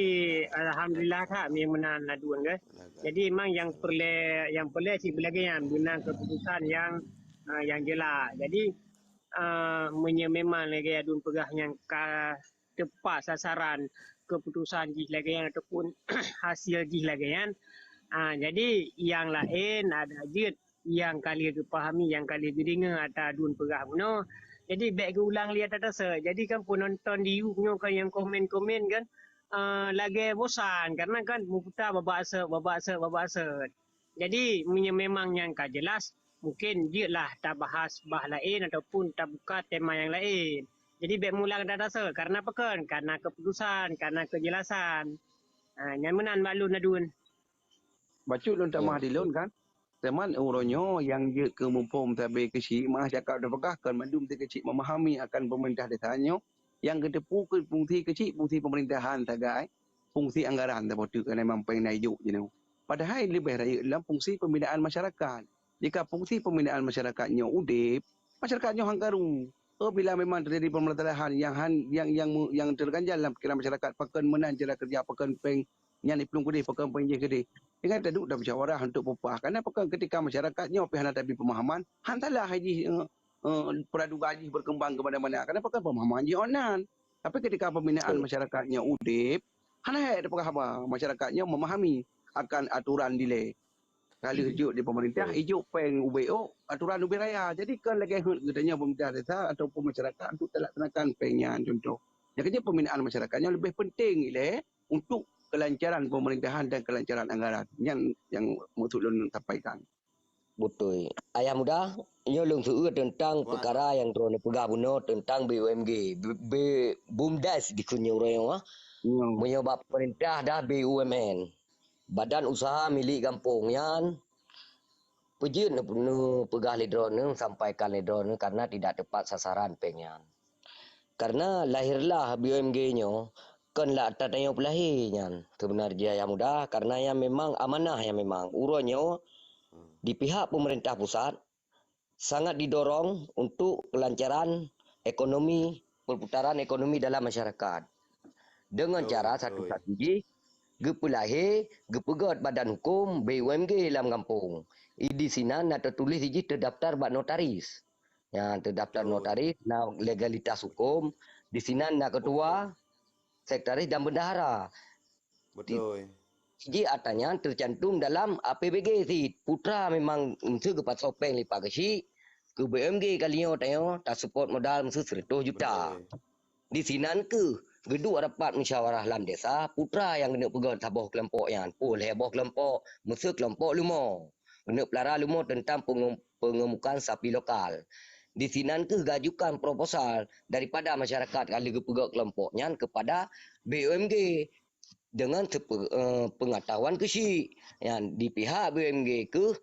alhamdulillah that, mi meunan laduen, kan. Jadi, memang nyang peureulèe, nyang peureulèe cit beulagèe nyan, beuna keputusan nyang, ah, nyang jelas. Jadi, ah, meunyoe memang lagèe aduen peugah nyang ka tepat sasaran keputusan jih lagèe nyan ataupun hasil jih lagèe nyan. Ah, jadi nyang laén adak jeuet nyang ka lheueh geupahami, nyang ka lheueh geudeungö ata aduen peugah bunoe. Jadi bèk geuulang lé ata-ata seuet. Jadi kan peunonton di YouTube nyoe kan nyang komen-komen kan, ah, lagèe bosan karena kan meuputa babah seuet, babah seuet, babah seuet. Jadi, meunyoe memang nyan ka jelas, mungkin jeuetlah tabahas bah laén ataupun tabuka tema nyang laén. Jadi, bèk meulang ata-ata seuet. Karena pakon? Karena keputusan, karena kejelasan. Ha, nyan meunan bak lôn, Adun. Bacut lôn tamah di lôn kan. Teuma uroe nyoe nyang jeuet keu muphom sabe keuchik, meuah cakap teupeugah kon mandum si keuchik memahami akan pemerintah desa nyoe. Nyang geuteupeue keu fungsi keuchik, fungsi pemerintahan sagai. Fungsi anggaran saboh teuk, karena memang péng na ijok jinoe. Padahai leubeh rayeuk lam fungsi pembinaan masyarakat. Jika fungsi pembinaan masyarakat nyoe udép, masyarakat nyoe han karu. Apabila memang terjadi permasalahan yang han, yang, yang, yang terganjal dalam pikiran masyarakat, pakon meunan cara kerja, pakon péng nyan iplueng keudeh, pakon péng jih keudeh. Dengan taduek dan musyawarah untuk peupah. Karena pakon ketika masyarakat nyoe pih hana tabri pemahaman, han salah jih, eh, eh, praduga jih berkembang ke mana-mana. Karena pakon pemahaman jih ôn nan. Tapi ketika pembinaan masyarakat nyoe udép, hana hék teupeugah haba, masyarakat nyoe memahami akan aturan dilèe. Ka lheueh jok di pemerintah, ijok péng ubé ôk, aturan ubé raya. Jadi kon lagèe heuet geutanyoe pemerintah desa ataupun masyarakat untuk talaksanakan péng nyan, contoh. Nyang keujeuet pembinaan masyarakat nyoe leubeh penting ilèe untuk kelancaran pemerintahan dan kelancaran anggaran. Nyan nyang maksud lôn sampaikan. Beutôi. Ayah muda, nyoe lôn seuôt teuntang peukara nyang droeneuh peugah bunoe teuntang B U M G, B-, B-, BUMDes dikheun nyoe uroe nyoe, ah. Hmm. Meunyoe bak pemerintah dah B U M N, Badan Usaha Milik Gampông nyan, peujeuet neupeugah lé droeneuh, sampaikan lé droeneuh karena tidak tepat sasaran péng nyan. Karena lahirlah B U M G nyoe kon lam ata tanyoe peulahé nyan. Seubeuna jih Ayah Muda, karena nyan memang amanah nyan memang. Uroe nyoe di pihak pemerintah pusat sangat didorong untuk kelancaran ekonomi, perputaran ekonomi dalam masyarakat. Dengan cara satu-satu jih geupeulahé, geupeugét badan huköm B U M G lam gampông. I disinan na teutuléh jih teudaftar bak notaris. Nyan teudaftar notaris, na legalitas huköm. Disinan na ketua, sekretaris dan bendahara. Betul. Jih ata nyan teucantum dalam A P B G cit. Putra memang meuseu geupasoe péng lipat keuchik, keu B U M G kali nyoe tanyoe tasupport modal meuseu seratus juta. Betul. Disinan keuh geuduek rapat musyawarah lam desa, putra nyang keuneuk peugét saboh keulompok nyan, peuet lhèe boh keulompok, meuseu keulompok leumo. Keuneuk peulara leumo teuntang pengeu-, pengemukan sapi lokal. Disinan keuh geuajukan proposal daripada masyarakat ka lheueh geupeugét keulompok nyan keupada B U M G. Deungon seupe-, eh, peungeutahuan keuchik nyan di pihak B U M G keuh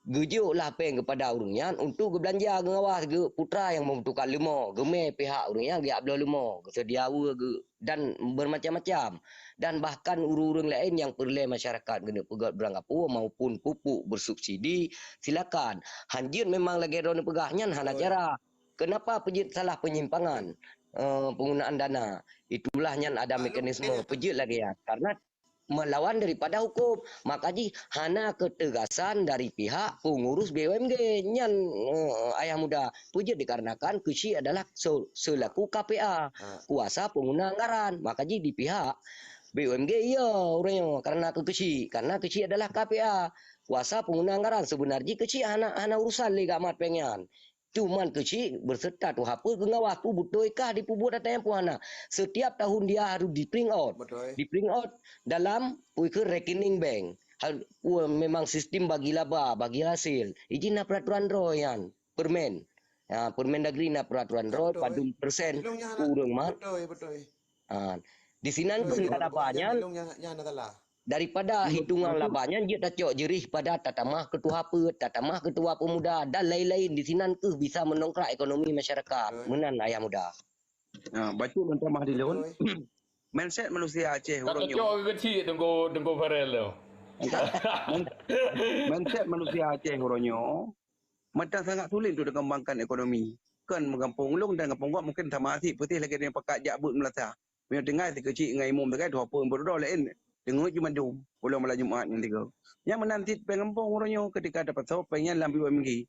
geujok lah péng keupada ureuëng nyan untuk geubeulanja geungawas geuh putra nyang membutuhkan leumo, geumè pihak ureuëng nyan geujak bloe leumo, geuseudia weue geuh dan bermacam-macam. Dan bahkan ureuëng-ureuëng laén nyang peureulée masyarakat keuneuk peugét beurangkapeue maupun pupuk bersubsidi, silakan. Hanjeuet memang lagée droeneuh peugah nyan hana cara. Kenapa peujeuet salah penyimpangan, eh, penggunaan dana? Itulah nyan ada mekanisme peujeuet lagée nyan. Karena melawan daripada hukum. Maka jih hana ketegasan dari pihak pengurus B U M G. Nyan, eh, Ayah Muda, peujeuet dikarenakan keuchik adalah se-, selaku K P A, kuasa pengguna anggaran. Maka jih di pihak B U M G iya ureuëng nyoe karena keu keuchik. Karena keuchik adalah K P A, kuasa pengguna anggaran. Sebenar jih keuchik hana, hana urusan lé gak mat péng nyan. Cuman keuchik berserta tuha peuet geungawas peue beutôi kah dipeubuet ateueh nyang puhana. Setiap tahun dia harus di-print out. Betul. Di-print out dalam peue keu rekening bank. Hal, wah, memang sistem bagi laba, bagi hasil. Ijin na peraturan droe nyan, permen. Ha, Permendagri na peraturan droe, betul, padum persen, ilong nyan, ureuëng mat. Betul, betul. Ha, di sinan, betul, keuh laba nyan, ilong nyan, nyan adalah daripada hitungan laba nyan jeuet tacok jeurih pada tatamah keutuha peuet, tatamah keutuha pemuda dan lain-lain. Di sinan keuh bisa meunongkrak ekonomi masyarakat. Betul. Meunan Ayah Muda. Ha, bacut lôn tamah di lôn. Betul. Mindset manusia Aceh uroe nyoe. Cok keuchik Teungku, Teungku Farel tu. Men-, mindset manusia Aceh uroe nyoe mantong sangat sulit untuk dikembangkan ekonomi. Kon meugampông ulôn dan gampông gob mungkin sama cit, putih lagée nyan pakat jak beuet meulasa. Meunyoe tinggai si keuchik ngon imum tinggai dua peuet peuet droe laén, deungoe jih mandum ulôn malam Jumat nyan tiga. Nyang meunan cit péng gampông uroe nyoe ketika tapasoe péng nyan lam B U M G.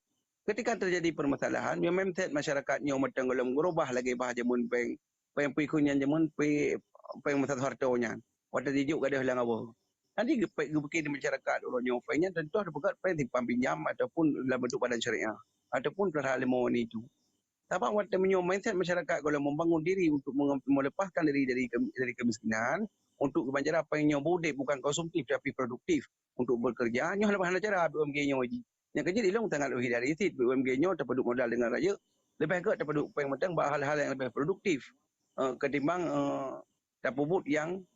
Ketika terjadi permasalahan, meunyoe mindset masyarakat nyoe mantong gohlom geurubah lagée bah jameun péng, péng peue kheun nyan jameun pe-, péng masa Soeharto nyan. Watée jijok gadôh lam awa. Nanti geupe-, geupike di masyarakat uroe nyoe péng nyan contoh dipeugét péng simpan pinjam ataupun dalam bentuk badan syariah ataupun peulara leumo nyan itu. Sabab watée meunyoe mindset masyarakat gohlom membangun diri untuk menge-, melepaskan diri dari kem-, dari kemiskinan, untuk geumanjara péng nyoe beudeb bukan konsumtif tapi produktif untuk bekerja, nyoe leubeh hana cara B U M G nyoe jih. Nyang keujeuet ilong sangat leubeh dari cit B U M G nyoe tapeuduek modal deungon rayeuk, leubeh gét tapeuduek péng mantong bak hal-hal nyang leubeh produktif, eh, ketimbang, eh, tapeubuet nyang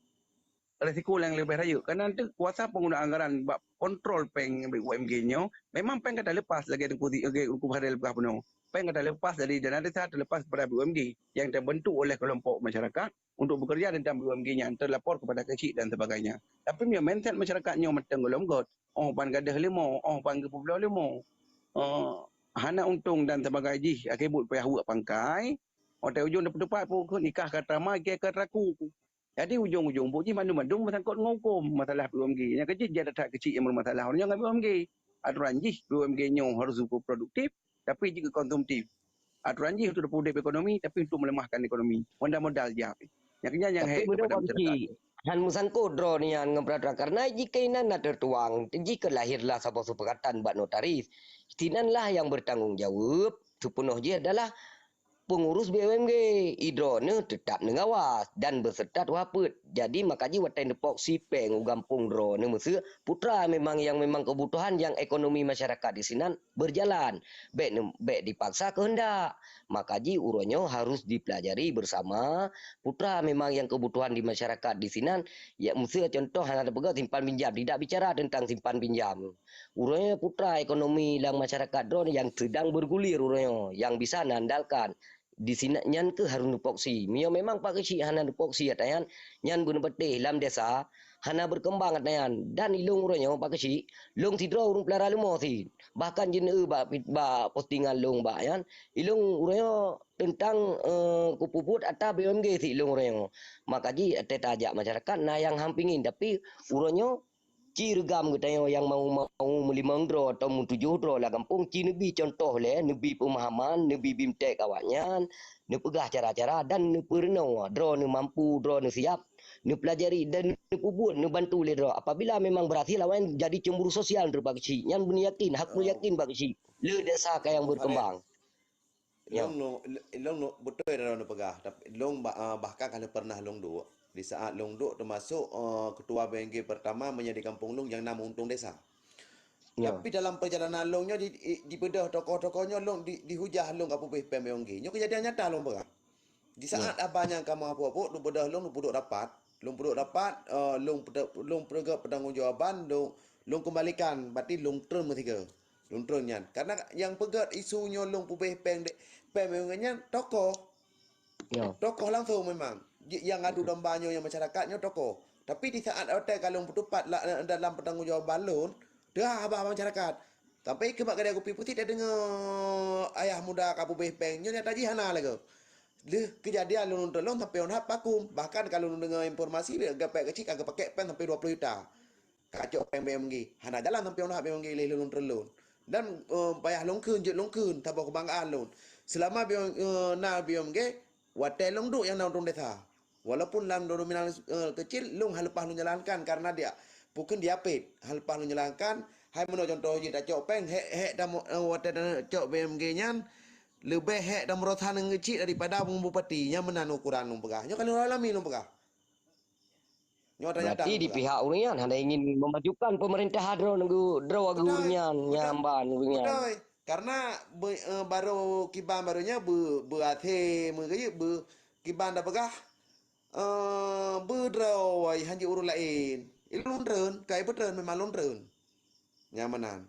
risiko nyang leubeh rayeuk. Karena teuh kuasa pengguna anggaran bak kontrol péng B U M G nyoe, memang péng ka talepas lagée Teungku, lagée Teungku Fahril peugah bunoe. Péng ka talepas dari dana desa, talepas kepada B U M G yang terbentuk oleh kelompok masyarakat untuk bekerja tentang B U M G nyan, terlapor kepada keuchik dan sebagainya. Tapi meunyoe mindset masyarakat nyoe mantong gohlom gét, oh ban gadôh leumo, oh ban geupubloe leumo, eh, hana untông dan sebagainya jih, akhé buet payah weuek pangkai, watée ujong teupeutupat pun kheun ikah ka teurama, ikah ka teuraku. Jadi, ujong-ujong buet jih mandum-mandum meusangkot ngon huköm, masalah B U M G. Nyang keujeuet jih that-that keuchik nyang beumasalah, ureuëng nyan ngon B U M G. Atoran jih, B U M G nyoe harus cukup produktif, tapi jih keu konsumtif. Atoran jih untuk peudeb ekonomi, tapi untuk melemahkan ekonomi. Modal-modal jih. Nyang keunyan nyang Tapi hék kepada meunurot masyarakat. Keuchik, han meusangkot droe nyan ngon peraturan, karena jih keunan na teutuang, jih keu lahirlah saboh seupakatan bak notaris. Sinan lah nyang bertanggung jawab, seupeunoh jih adalah peungurus B U M G, i droeneuh teutap neugawas dan beuseureuta tuha peuet. Jadi, maka jih watée neupok si péng u gampông droeneuh meuseu, putra memang nyang memang keubutuhan nyang ekonomi masyarakat di sinan beujalan. Bék neu-, bék dipaksa keuheundak. Maka jih uroe nyoe harus dipeulajari beusama, putra memang nyang keubutuhan di masyarakat di sinan, ya, meuseu contoh hana teupeugah simpan pinjam, tidak bicara tentang simpan pinjam. Uroe nyoe putra ekonomi lam masyarakat droeneuh nyang seudang bergulir uroe nyoe, nyang bisa nandalkan di sinan nyan keuh harôh neupoksi. Meunyoe memang Pak Keuchik hana neupoksi ata nyan, nyan beuneupatéh lam desa hana berkembang ata nyan. Dan ilông uroe nyoe Pak Keuchik, lông sidroe ureuëng peulara leumo sit. Bahkan jeuet bak, bak postingan lông bak nyan, ilông uroe nyoe teuntang, eh, keupeubuet ata B U M G sit ilông uroe nyoe. Maka jih ata tajak masyarakat na nyang han pingin, tapi uroe nyoe ci reugam geutanyoe nyang mau-mau meulimong droe atau meutujoh droe lam gampông, ci neubi contoh lé, neubi peumahaman, neubi bimtek awaknyan, neupeugah cara-cara dan neupeureunoe droeneuh mampu, droeneuh siap, neupeulajari dan neupeubuet, neubantu lé droe. Apabila memang berhasil, awaknyan jadi cemburu sosial, Pak Keuchik. Nyan beuneuyakin, hak beuneuyakin, Pak Keuchik. Le desa ka nyang berkembang. Lông nu-, lông nu-, beutôi droeneuh peugah, tapi lông ba-, ah, bahkan ka lheueh pernah lông duek. Di saat lông duek teumasok, eh, ketua B U M G pertama meunyoe di kampung lông nyang na meuuntông desa. Ya. Tapi dalam perjalanan lông nyoe di, di, dibeudôh tokoh-tokoh nyoe lông di, dihujah lông ka peubeh péng B U M G. Nyoe keujadian nyata lông peugah. Di saat haba nyang ka meuapuk-apuk, lông beudôh lông, lông peuduek rapat. Lông peuduek rapat, eh, lông peuta-, lông peugah pertanggungjawaban, lông, lông kembalikan, berarti lông treun meusigoe. Lông treun nyan. Karena nyang peugét isu nyoe lông peubeh péng dek, péng nyan tokoh. Ya. Tokoh langsung memang. Ji-, nyang adu domba nyoe nyang masyarakat nyoe tokoh. Tapi di saat watée ka lông peutupat la-, dalam pertanggungjawaban lôn, teuhah haba masyarakat. Sampai keu bak Gadai Kupi Putéh tadeungoe ayah muda ka peubeh péng nyoe nyata jih hana lagée. Lheueh keujadian lôn treun lông sampai ôn hat vakum. Bahkan ka lôn deungoe informasi, Pak Keuchik ka geupakék péng sampai dua puluh juta. Ka cok péng B U M G. Hana jalan sampoe na B U M G lé lôn treun lôn. Dan, eh, payah lôn kheun, jeuet lôn kheun, saboh keubanggaan lôn. Seulama B U M, eh, na B U M G, watée lôn duek nyang na untông desa. Walaupun lam nominal, eh, keucil, lôn hana leupah lôn jalankan karena dia, bukon dia pet. Hana leupah lôn jalankan, hai meunoe contoh jih tacok péng, hék, hék tamu-, eh, watée tacok B U M G nyan, leubeh hék tameurosan ngon keuchik daripada bupati. Nyan meunan ukuran lôn peugah. Nyoe ka lôn alami lôn peugah. Nyoe nyata-nyata. Berarti di pihak ureuëng nyan hana ingin memajukan pemerintah droe nunggu droe ureuëng nyan, nyamban ureuëng nyan. Beutôi. Karena be-, eh, baru kiban baru nyan be-, beu-A C, meugeuyeuek be-, kiban dah peugah, eh, beudroe wai hanjeuet ureuëng laén. Ilôn treun, kai beutreun memang lôn treun. Nyang meunan.